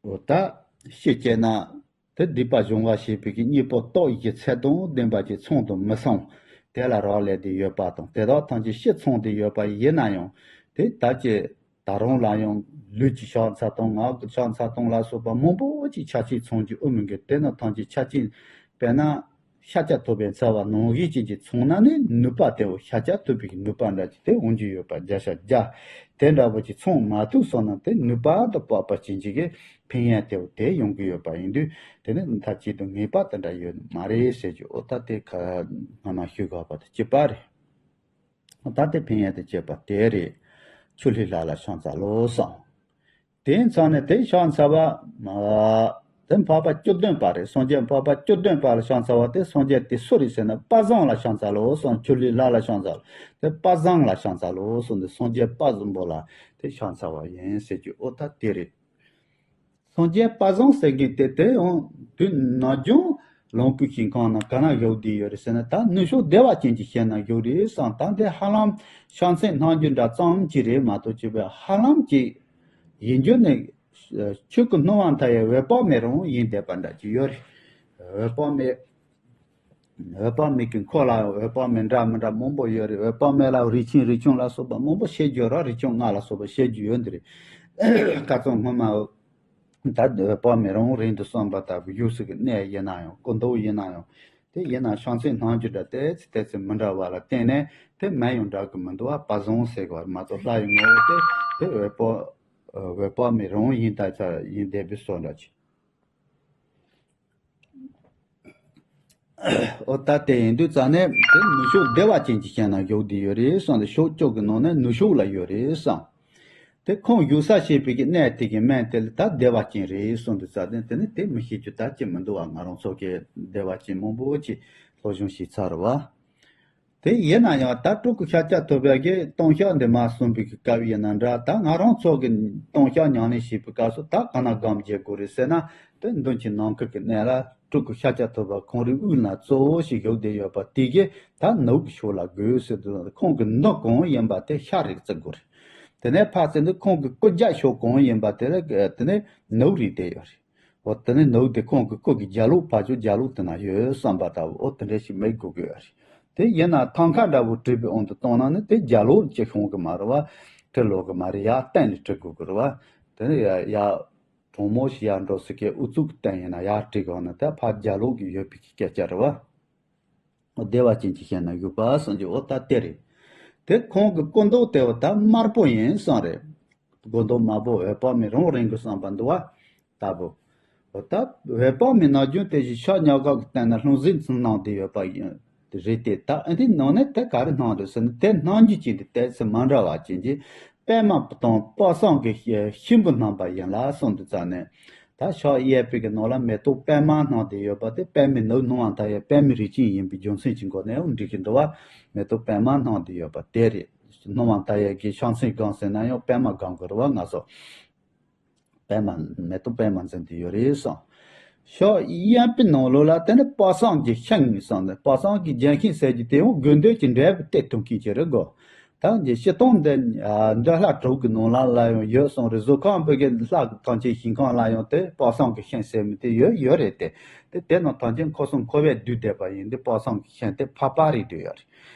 འོ་ད་ཤི་སྐྱེ་ན། དེ་སྡིག་པ་སྦྱོང་བ་བྱེད་པའི་གི་གཉེན་པོ་རྟོགས་ཡི་གི་ཚད་དང་ལྡན་པ་ཅིག་ཚང་དུ་མི་སོང་། དེ་ལ་རག་ལས་ཏེ་ཡོད་པ་དང་། དེ་དག་ཐམས་ཅད་ཕྱིར་ཚང་སྟེ་ཡོད་པ་ཡིན་ན་ཡང་། དེ་ད་ཀྱི་ད་རུང་ལ་ཡང་ལུས་ཀྱི་ཕྱག་འཚལ་སྟངས་ངག་གི་ཕྱག་འཚལ་སྟངས་ལ་སོགས་པ་མང་པོ་ཅིག་ཆ་ཆེན་ཚང་རྒྱུ་ཨེ་མི་དགོས། དེ་རྣམས་ཐམས་ཅད་ཆ་ཆེན་དཔེར་ན། ཤཱཀྱ་ཐུབ་པའི་འཚལ་བ་ནང་བཞིན་ཅན་གྱི་ཚང་ན་ནི་ནུས་པ་དེའོ། ཤཱཀྱ་ཐུབ་པའི་ནུས་པ་འདྲ་ཅིག་དེ་འོང་རྒྱུ་ཡོད་པ་བརྒྱ་ཆ་བརྒྱ། དེ་འདྲ་བོ་ཅིག་ཚང་མ་ཐུབ་སོང་ན་དེ་ནུས་པ་དང་བབ་པ་ཅན་ཅིག་གི་ཕན་ཡོན་དེའོ་དེ་ཡོང་གི་ཡོད་པ་ཡིན་དུས། དེ་ནི་མཐའ་གཅིག་ཏུ་ངེས་པ་དེ་འདྲ་ཡོད་མ་རེད་ཟེར་རྒྱུ། འོ་ད་དེ་ཁ་སྔ་མ་ཞུ་དགོས་པ་དང་གཅིག་པ་རེད། ད་དེ་ཕན་ཡོན་དེ་བྱེད་པ་དེ་རེད། ཆུ་ལྷའི་ལྷ་ལ་ཕྱག་འཚལ་ལོ་གསུངས། དེ་ཚང་ནས་དེ་ཕྱག་འཚལ་བ། དེ་འཕགས་པ་བཅུ་བདུན་པ་རེད། སངས་རྒྱས་འཕགས་པ་བཅུ་བདུན་པ་ལ་ཕྱག་འཚལ་བ་དེ་སངས་རྒྱས་དེ་སུ་རེད་ཟེར་ན་དཔལ་བཟང་ལ་ཕྱག་འཚལ་ལོ་གསུངས། ཆུ་ལྷའི་ལྷ་ལ་ཕྱག་འཚལ་ལོ། དེ་དཔལ་བཟང་ལ་ཕྱག་འཚལ་ལོ་གསུངས་ཏེ་སངས་རྒྱས་དཔལ་བཟང་པོ་ལ་དེ་ཕྱག་འཚལ་བ་ཡིན་ཟེར་རྒྱུ། འོ་ད་དེ་རེད། སངས་རྒྱས་དཔལ་བཟང་ཟེར་མཁན་དེ་དེ་ཡང་དུས་ནམ་རྒྱུན་ལོངས་སྐུའི་ཞིང་ཁམས་ན་ག་ན་བཞུགས་བསྡད་ཡོད་རེད་ཟེར་ན། ད་ནུབ་ཕྱོགས་བདེ་བ་ཅན་གྱི་ཞིང་ན་བཞུགས་རེད་བསམ། ད་འདི་ཧ་ལམ་ཕྱག་མཚན་སྣང་རྒྱུ་འདྲ་ཙམ་ཅིག་རེད་མ་གཏོགས་ཅིག་པའི་ཧ་ལམ་ཅིག་ཡིན་རྒྱུ་ནི། ཆོས་སྐུ་སྣང་བ་མཐའ་ཡས་འོད་དཔག་མེད་རང་ཡིན་བསྡད་པ་འདྲ་ཅིག་ཡོད་རེད། འོད་དཔག་མེད། འོད་དཔག་མེད་ཀྱི་འཁོར་ལ་འོད་དཔག་མེད་འདྲ་མི་འདྲ་མང་པོ་ཡོད་རེད། འོད་དཔག་མེད་ལ་རིགས་ཆེན་རིགས་ཆུང་ལ་སོགས་པ་མང་པོ་བཤད་རྒྱུ་ར། རིགས་ཆུང་ལྔ་ལ་སོགས་པ་བཤད་རྒྱུ་ཡོད་འདི་རེད། ཁ་ཚང་སྔོན་མ་ད་འོད་དཔག་མེད་རང་རིང་དུ་སོང་བ་ལྟ་བུ་ཡུལ་སྲིད་ཀྱི་གནས་ཡིན་ན་ཡང་། སྐུ་མདོག་ཡིན་ན་ཡང་། དེ་ཡིན་ན་ཕྱག་མཚན་སྣང་རྒྱུ་འདྲ་ཏོག་ཙམ་ཏོག་ཙམ་མི་འདྲ་བ་ལ་བརྟེན་ནས་དེ་མིང་ཡང་འདྲ་གི་མི་འདུག་བ། དཔལ་བཟང་ཟེར་གི་བ་མ་གཏོགས་ལྷ་ཡི་ངོ་བོ་དེ་དེ་འོད་དཔག་འོད་དཔག་མེད་རང་ཡིན་ད་ཆ་ཡིན་བསྡད་པའི་བཟོ་འདྲ་ཅིག་འོ་ད་དེ་ཡིན་དུས་ཙ་ནས་དེ་ནུབ་ཕྱོགས་བདེ་བ་ཅན་གྱི་ཞིང་ན་བཞུགས་བསྡད་ཡོད་རེད་བསམ་སྟེ། ཕྱོགས་བཅུ་གི་ནང་ནས་ནུབ་ཕྱོགས་ལ་ཡོད་རེད་བསམ། དེ་ཁོང་བཞུགས་ས་བྱས་པའི་གི་གནས་དེ་གི་མིང་དེ་ལ་ད་བདེ་བ་ཅན་རེད་གསུངས་འདུག་ས། དེ་དེ་ནི་དེ་མི་ཤེས་རྒྱུ་ད་ཅི་མི་འདུག་བ། ང་རང་ཚོ་གི་བདེ་བ་ཅན་མང་པོ་ཅིག་སློབ་སྦྱོང་བྱས་ཚར་བ། དེ་ཡིན་ན་ཡང་ད་སྤྲུལ་སྐུ་ཤཱཀྱ་ཐུབ་པ་གིས་ལྟུང་བཤགས་འདི་མ་གསུངས་པའི་གི་སྐབས་ཡིན་ན་འདྲ། ད་ང་རང་ཚོ་གི་ལྟུང་བཤགས་ཉམས་ལེན་བྱེད་པའི་སྐབས་སུ་ད་ག་ན་སྒོམ་བྱེད་དགོས་རེད་ཟེར་ན། དེ་མདུན་གྱི་ནམ་མཁའ་གི་གནས་ལ་སྤྲུལ་སྐུ་ཤཱཀྱ་ཐུབ་པ་ཁོང་རའི་དབུས་ན་གཙོ་བོ་ཞིག་བཞུགས་བསྡད་ཡོད་པ་དེ་གིས་ད་ནུབ་ཀྱི་ཕྱོགས་ལ་དགོས་ཟེར་དུས། ཁོང་གི་མདུན་གང་ཡིན་པ་དེ་ཤར་རེད་བརྩི་དགོས་རེད། དེ་ནས་ཕར་ཚུར་དུ་ཁོང་གི་སྐུ་རྒྱབ་ཕྱོགས་གང་ཡིན་པ་དེ་ལ་དེ་ནས་ནུབ་རེད་བསྡད་ཡོད་རེད། འོ་དེ་ནས་ནུབ་དེ་ཁོང་གི་སྐུ་གི་རྒྱབ་ལོགས་ཕར་ཕྱོགས་རྒྱབ་ལོགས་དེ་ན་ཡོད་བསམ་པ་ལྟ་བུ། འོ་དེ་འདྲ་ཞིག་མི་དགོས་ཀྱི་ཡོད་རེད། དེ་ཡིན་ན་ཐང་ཀ་འདྲ་བོ་བྲིས་པའི་དབང་དུ་བཏང་ན་ནི་དེ་རྒྱབ་ལོགས་ཅིག་ཤོང་གི་མ་རེད་བ། བྲི་ལོག་གི་མ་རེད། ཡར་བསྟན་ནས་བྲི་དགོས་ཀྱི་རེད་བ། དེ་ནས་ཡར་ཡར་དྲང་མོ་ཞིག་ཡར་འགྲོ་ཟེར་མཁན་ཨུ་ཚུགས་ཀྱི་སྟེང་ཡིན་ན་ཡར་བྲིས་དགོས་ན་ད་ཕར་རྒྱབ་ལོགས་ཀྱི་ཡོད་པའི་གི་སྐད་ཆ་རེད་བ། བདེ་བ་ཅན་གྱི་ཞིང་ན་བཞུགས་པ་གསུངས་ཀྱི། འོ་ད་དེ་རེད། དེ་ཁོང་གི་སྐུ་མདོག་དེ་བ་ད་དམར་པོ་ཡིན་གསུངས་རེད། སྐུ་མདོག་དམར་པོ་འོད་དཔག་མེད་རང་རིང་གི་བསམ་པ་འདུག་བ། ལྟ་བུ། འོ་ད་འོད་དཔག་མེད་ནམ་རྒྱུན་དེ་བཞིན་ཕྱག་གཉིས་ཀ་གི་སྟེང་ན་ལྷུང་བཟེད་ཙམ་གནང་བསྡད་ཡོད་པ་ཡིན། དེ་རེད་དེ། ད་ཨ་འདི་ནང་ནས་དེ་ག་རེ་གནང་རེད་ཟེར་ན། དེ་གནང་རྒྱུ་ཅན་དེ་ཏོག་ཙམ་མ་འདྲ་བ་ཅན་གྱི་པདྨ་དང་དཔག་བསམ་གྱི་ཤིང་བུ་བསྣམས་པ་ཡིན་ལ་གསུངས་འདུག་ཙང་ནས། ད་ཕྱག་གཡས་པའི་གི་ནང་ལ་མེ་ཏོག་པདྨ་བསྣམས་ཏེ་ཡོད་པ་དེ། པདྨའི་ནུབ་སྣང་བ་མཐའ་ཡས་པདྨའི་རིགས་ཅན་ཡིན་པའི་རྒྱུ་མཚན་གྱི་སྒོ་ནས་འགྲིག་གི་འདུག་བ། མེ་ཏོག་པདྨ་བསྣམས་ཏེ་ཡོད་པ་དེ་རེད། སྣང་བ་མཐའ་ཡས་ཀྱི་ཕྱག་མཚན་སྒོམ་ཟེར་ན་ཡང་པདྨ་སྒོམ་དགོས་རེད་བ་ང་ཚོ། པདྨ་མེ་ཏོག་པདྨ་འཛིན་དེ་ཡོད་རེད་གསུངས། ཕྱག་གཡོན་པའི་ནང་ལོགས་ལ་དེ་ནི་དཔག་བསམ་གྱི་ཤིང་གསུངས་ནས། དཔག་བསམ་གྱི་ལྗོན་ཤིང་ཟེར་རྒྱུ་དེ་ཡང་དགོས་འདོད་ཀྱི་འབྲས་བུ་སྟེར་ཐུབ་མཁན་ཅིག་རེད་གོ། ད་འདི་སྤྱིར་བཏང་འདི་འདོད་ལྷ་དྲུག་གི་ནང་ལ་ལ་ཡང་ཡོད་གསུངས་རེད། གཟུགས་ཁམས་པའི་གི་ལྷ་ཐམས་ཅད་ཞིང་ཁམས་ལ་ཡང་དེ་དཔག་བསམ་གྱི་ཤིང་ཟེར་མི་དེ་ཡོད་ཡོད་རེད་དེ། དེ་དེ་རྣམས་ཐམས་ཅད་འཁོར་གསུམ་འཁོར་བས་བསྡུས་བསྡད་པ་ཡིན་དུས་དཔག་བསམ་གྱི་ཤིང་དེ་འཕགས་པ་རེད་འདོད་ཡོད་རེད།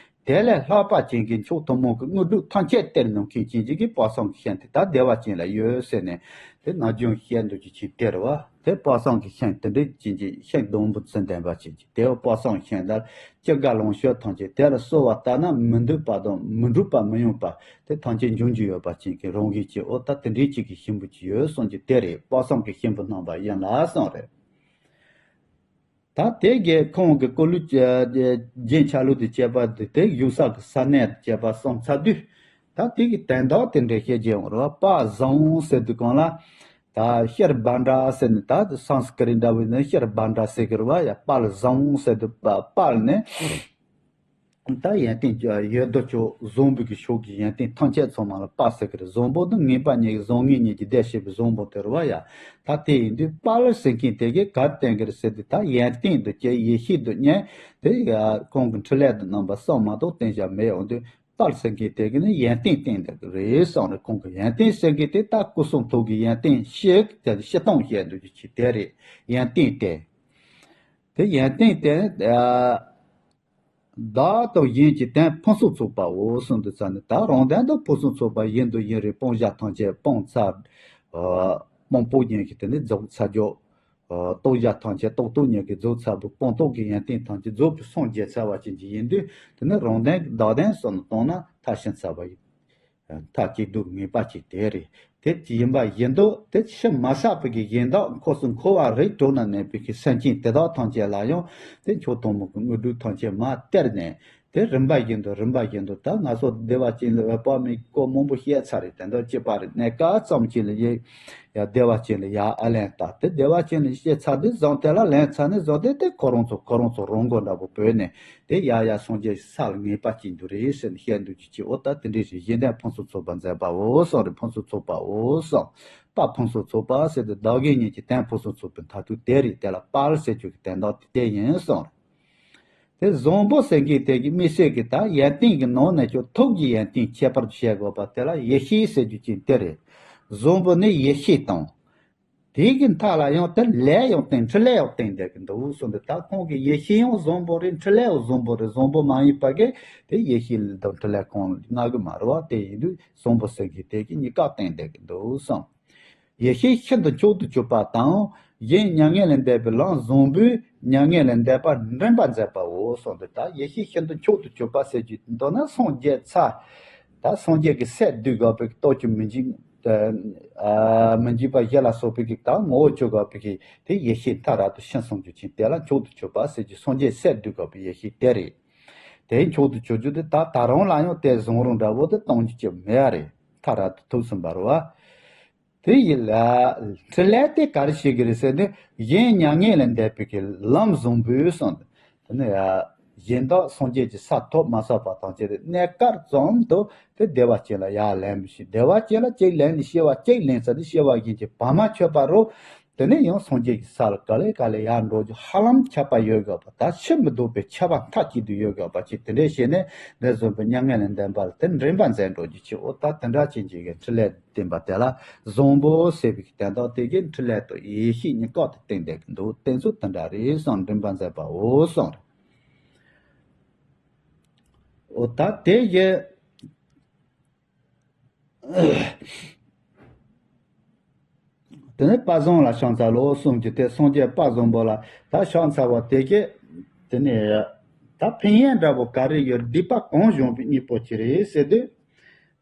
དེ་ལས་ལྷག་པ་ཅན་གྱི་མཆོག་ཐུན་མོང་གི་དངོས་གྲུབ་ཐམས་ཅད་སྟེར་ནུས་མཁན་ཅན་གྱི་དཔག་བསམ་གྱི་ཤིང་དེ་ད་བདེ་བ་ཅན་ལ་ཡོད་ཟེར་ནས། དེ་ནམ་རྒྱུན་བཤད་འདུག་ཅིག་ཅིག་དེ་རེད་བ། དེ་དཔག་བསམ་གྱི་ཤིང་དེ་འདྲ་ཅན་གྱི་ཤིང་སྡོང་བུ་འཛིན་ལྡན་པ་ཅན་གྱི་དེ་བ། དཔག་བསམ་ཤིང་དེ་ལ་ཅི་དགར་ལོངས་སྤྱོད་ཐམས་ཅད་དེ་ལ་གསོལ་བ་བཏབ་ན་མི་འདོད་པ་དང་མི་འགྲུབ་པ་མི་ཡོང་པ་དེ་ཐམས་ཅད་འབྱུང་རྒྱུ་ཡོད་པ་ཅན་གྱི་རང་བཞིན་གྱི། འོ་ད་དེ་འདྲའི་ཅིག་གི་ཤིང་བུ་ཅིག་ཡོད་གསུངས་ཀྱི་དེ་རེད། དཔག་བསམ་གྱི་ཤིང་བུ་བསྣམས་པ་ཡིན་ལ་གསུངས་རེད། ད་དེ་གའི་ཁོང་གི་སྐུ་ལུས་ཀྱི་རྒྱན་ཆ་ལུགས་དང་བཅས་པ་དེ་དེ་བཞུགས་ས་གི་ས་གནས་དང་བཅས་པ་གསུངས་ཚར་དུས། ད་དེ་གི་དོན་དག་དེ་འདྲ་བཤད་རྒྱུ་ཡོང་རེད་བ། དཔལ་བཟང་པོ་ཟེར་དུས་གང་ལ། ད་ཤར་བྷ་དྲ་ཟེར་ནས། ད་སཾ་སྐྲྀ་ཏ་འདྲ་བོ་ནི་ཤར་བྷ་དྲ་ཟེར་གི་རེད་བ་ཡ། དཔལ་བཟང་པོ་ཟེར་དུས་དཔལ་ནི། ད་ཡོན་ཏན་ཡོད་དོ་ཅོག་བཟང་པོའི་གི་ཕྱོགས་ཀྱི་ཡོན་ཏན་ཐམས་ཅད་ཚང་མ་ལ་དཔལ་ཟེར་གི་རེད། བཟང་པོ་ནི་ངེས་པ་གཉིས་ཀྱི་བཟང་ངན་གཉིས་ཀྱི་སྡེ་བྱེད་པའི་བཟང་པོ་དེ་རེད་བ་ཡ། ད་དེ་ཡིན་དུས་དཔལ་ཟེར་མཁན་དེ་གིས་ག་རེ་བསྟན་གི་རེད་ཟེར་དུས། ད་ཡོན་ཏན་དང་བཅས་ཡེ་ཤེས་དང་མཉམ་དེ་ཡ་ཁོང་གི་འཕྲིན་ལས་དང་རྣམ་པ་གསུམ་མ་གཏོགས་བསྟན་བྱ་མེད་འོང་དུས། དཔལ་ཟེར་མཁན་དེ་གིས་ནི་ཡོན་ཏན་བསྟན་གི་རེད་གསུངས་རེད། ཁོང་གི་ཡོན་ཏན་ཟེར་མཁན་དེ་ད་སྐུ་གསུང་ཐུགས་ཀྱི་ཡོན་ཏན་ཞིག་དེ་སྤྱིར་བཏང་བཤད་འདུག་ཅིག་དེ་རེད། ཡོན་ཏན་དེ། དེ་ཡོན་ཏན་དེ། བདག་དང་གཞན་གྱི་དོན་ཕུན་སུམ་ཚོགས་པའོ་གསུངས་འདུག་ཙང་ནས། ད་རང་དོན་དུ་ཕུན་སུམ་ཚོགས་པ་ཡིན་དང་ཡིན་རུང་སྤང་བྱ་ཐམས་ཅད་སྤངས་ཚར། སྤངས་པོ་ཡིན་གྱི་དེ་ནི་རྫོགས་ཚར་རྒྱུ། རྟོགས་བྱ་ཐམས་ཅད་རྟོགས་རྟོགས་ཉིད་ཀྱིས་རྫོགས་ཚར་བའི་སྤངས་རྟོགས་ཀྱི་ཡོན་ཏན་ཐམས་ཅད་རྫོགས་པའི་སངས་རྒྱས་ཚར་བ་ཅན་གྱི་ཡིན་དུས། དེ་ནི་རང་དོན་བདག་དོན་སོགས་ནས་བཏང་ན་མཐར་ཕྱིན་ཚར་བ་ཡིན། མཐར་གཅིག་ཏུ་ངེས་པ་ཅིག་དེ་རེད། དེ་ཡིན་པ་བཞིན་དུ་དེ་ཕྱི་མ་བསགས་པའི་གི་གཞན་དག་འཁོར་གསུམ་འཁོར་བ་རིགས་དྲུག་ན་གནས་པའི་གི་སེམས་ཅན་དེ་དག་ཐམས་ཅད་ལ་ཡང་དེ་མཆོག་ཐུན་མོང་གི་དངོས་གྲུབ་ཐམས་ཅད་མར་སྟེར་ནས། དེ་རིམ་པ་བཞིན་དུ་རིམ་པ་བཞིན་དུ། ད་ང་ཚོ་བདེ་བ་ཅན་ལ་འོད་དཔག་མེད་སྐོར་མང་པོ་བཤད་ཚར་རེད། དེ་འདྲ་གཅིག་པ་རེད། གནས་སྐབས་ཙམ་ཅིག་ལ་ཡེ་ཡ་བདེ་བ་ཅན་ལ་ཡར་ཨ་ལན་བཏབ་སྟེ། བདེ་བ་ཅན་ལ་བཤད་ཚར་དུས་བཟང་། དེ་ལ་ལན་ཚར་ནས་བཟང་སྟེ། དེ་ཁོ་རང་ཚོ་ཁོ་རང་ཚོ་རང་མགོ་འདྲ་པོ་བོས་ནས། དེ་ཡ་ཡ་སངས་རྒྱས་ས་ལ་ངེས་པ་ཅིག་འདུག་རེད་ཟེར་ནས་བཤད་འདུག་ཅིག་ཅིག་འོ་ད་དེ་འདྲའི་རེད། གཞན་དོན་ཕུན་སུམ་ཚོགས་པར་མཛད་པའོ་གསུངས་རེད། ཕུན་སུམ་ཚོགས་པའོ་གསུངས། དཔལ་ཕུན་སུམ་ཚོགས་པ་ཟེར་དུས་བདག་གཞན་གཉིས་ཀྱི་དོན་ཕུན་སུམ་ཚོགས་པའི་མཐར་ཐུག་དེ་རེད། དེ་ལ་དཔལ་ཟེར་རྒྱུ་གི་དོན་དག་དེ་དེ་ཡིན་གསུངས་རེད། དེ་བཟང་པོ་ཟེར་མཁན་དེ་གི་དམིགས་བསལ་གྱི་ད་ཡོན་ཏན་གྱི་ནང་ནས་ཀྱང་ཐུགས་ཀྱི་ཡོན་ཏན་ཁྱད་པར་དུ་བཤད་དགོས་པ་དེ་ལ་ཡེ་ཤེས་ཟེར་རྒྱུ་ཅན་དེ་རེད། བཟང་པོ་ནི་ཡེ་ཤེས་དང་། དེའི་གི་མཐའ་ལ་ཡང་དེ་ལས་ཡང་བསྟན། འཕྲིན་ལས་ཡང་བསྟན་བསྡད་ཀྱི་འདུག་གསུངས་ཏེ། ད་ཁོང་གི་ཡེ་ཤེས་ཡང་བཟང་པོ་རེད། འཕྲིན་ལས་ཡང་བཟང་པོ་རེད། བཟང་པོ་མ་ཡིན་པ་གི་དེ་ཡེ་ཤེས་དང་འཕྲིན་ལས་གང་ལྔ་གི་མ་རེད་བ། དེ་ཡིན་དུས་བཟང་པོ་ཟེར་མཁན་དེ་གི་གཉིས་ཀ་བསྟན་བསྡད་ཀྱི་འདུག་གསུངས། ཡེ་ཤེས་ཤིན་ཏུ་མཆོག་ཏུ་གྱུར་པ་དང་། གཞན་མྱ་ངན་ལས་འདས་པའི་ལམ་བཟང་པོས་མྱ་ངན་ལས་འདས་པ་འདྲེན་པར་མཛད་པའོ་གསུངས་ཏེ། ད་ཡེ་ཤེས་ཤིན་ཏུ་མཆོག་ཏུ་གྱུར་པ་ཟེར་རྒྱུ་མདོར་ན་སངས་རྒྱས་ཚར། ད་སངས་རྒྱས་ཀྱི་སྲས་བསྡུས་དགོས་པའི་གི་སྟོབས་ཀྱིས་མི་འཇིགས། ཨ་མི་འཇིགས་པ་བཞི་ལ་སོགས་པའི་གི་ད་ངོ་བོ་ཆོད་དགོས་པའི་གི་དེ་ཡེ་ཤེས་མཐར་ཐུག་ཕྱིན་སོང་རྒྱུ་ཅན་དེ་ལ་མཆོག་ཏུ་གྱུར་པ་ཟེར་རྒྱུ། སངས་རྒྱས་སྲས་བསྡུས་དགོས་པའི་ཡེ་ཤེས་དེ་རེད། དེ་མཆོག་ཏུ་གྱུར་རྒྱུ་དེ་ད་ད་རུང་ལ་ཡང་དེ་བཟང་རུང་འདྲ་བོ་དེ་གཏོང་རྒྱུ་ཅིག་མེད་ཡ་རེད། ཕ་ར་ཏུ་ཐུག་ཟིན་པ་རེད་བ། དེ་ཡིན་ལ། འཕྲིན་ལས་དེ་ག་རེ་བྱེད་ཀྱི་རེད་ཟེར་ན། གཞན་མྱ་ངན་ལས་འདས་པའི་གི་ལམ་བཟང་པོའི་གསུངས། དེ་ནི་ཡ། གཞན་དག་སངས་རྒྱས་ཀྱི་ས་ཐོབ་མ་ཐོབ་པ་དང་བཅས་ཏེ་གནས་སྐབས་ཙམ་དུ་དེ་བདེ་བ་ཅན་ལ་ཡར་ལེན་མི་ཤེས། བདེ་བ་ཅན་ལ་གཅིག་ལེན་ནས་སྐྱེ་བ་གཅིག་ལེན་ཚར་ནས་སྐྱེ་བ་གཞན་གྱི་བར་མ་ཆོད་པ་རུ། དེ་ནས་ཡང་སངས་རྒྱས་ཀྱི་ས་ལ་ག་ལེ་ག་ལེ་ཡར་འགྲོ་རྒྱུ་ཧ་ལམ་ཁྱབ་པ་ཡོད་དགོས་པ། ད་ཕྱིར་མི་ལྡོག་པའི་ཁྱབ་པ་མཐའ་གཅིག་ཏུ་ཡོད་དགོས་པ་ཅིག་དེ་འདྲས་བྱས་ནས་འདི་བཟུང་པའི་མྱ་ངན་ལས་འདས་པ་ལ་དེ་འདྲེན་པ་མཛད་འགྲོ་རྒྱུ་ཅིག་འོ་ད་དེ་འདྲ་ཅན་ཅིག་གི་འཕྲིན་ལས་བསྟན་པ་དེ་ལ་བཟང་པོ་ཟེར་བའི་དོན་དག་དེ་གའི་འཕྲིན་ལས་དང་ཡེ་ཤེས་གཉིས་ཀ་དེ་བསྟན་བསྡད་ཀྱི་འདུག་དེ་ཚོ་དེ་འདྲ་རེད་གསུངས། འདྲེན་པ་མཛད་པའོ་གསུངས་རེད། འོ་ད་དེ་གའི། དེ་ནས་དཔལ་བཟང་ལ་ཕྱག་འཚལ་ལོ་གསུངས་ཀྱི་དེ་སངས་རྒྱས་དཔལ་བཟང་པོ་ལ་ད་ཕྱག་འཚལ་བ་དེ་གས། དེ་ནས་ད་ཕན་ཡོན་འདྲ་པོ་ག་རེ་ཡོད། སྡིག་པ་གང་བྱུང་བའི་གཉེན་པོ་ཅི་རེད་ཟེར་དུས།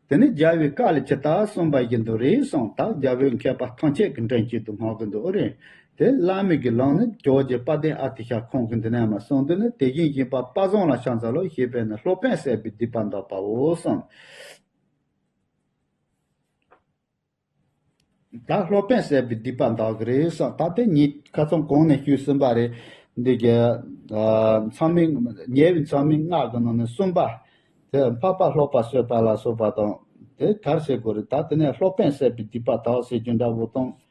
དེ་ནས་རྒྱལ་བའི་བཀའ་ལས་ཇི་ལྟར་གསུངས་པ་བཞིན་དུ་རེད་གསུངས། ད་རྒྱལ་བའི་མཁས་པ་ཐམས་ཅད་ཀྱི་མགྲིན་གཅིག་ཏུ་སྔགས་ཀྱི་འདུག་རེད། དེ་བླ་མེད་ཀྱི་ལམ་ནི་ཇོ་བོ་རྗེ་དཔལ་ལྡན་ཨ་ཏི་ཤ་ཁོང་གི་འདི་ནས་མ་གསུངས། དེ་ནི་དེ་བཞིན་གཤེགས་པ་དཔལ་བཟང་ལ་ཕྱག་འཚལ་ལོ། ཞེས་པས་ནི་སློབ་དཔོན་བསད་པའི་སྡིག་པ་འདག་པའོ་གསུངས། ད་སློབ་དཔོན་བསད་པའི་སྡིག་པ་འདག་གི་རེད་གསུངས། ད་དེ་ཉིད་ཁ་སང་གོང་ནས་ཞུས་ཟིན་པ་རེད། འདི་གའི་མཚམས་མེད་ཉེ་བའི་མཚམས་མེད་ལྔ་གི་ནང་ནས་གསུམ་པ། དེ་འཕགས་པ་ལྷོག་པ་གསོད་པ་ལ་སོགས་པ་དང་། དེ་ག་རེ་བྱེད་དགོས་རེད། ད་དེ་ནས་སློབ་དཔོན་བསད་པའི་སྡིག་པ་དག་ཟེར་རྒྱུ་འདྲ་བོ་དང་།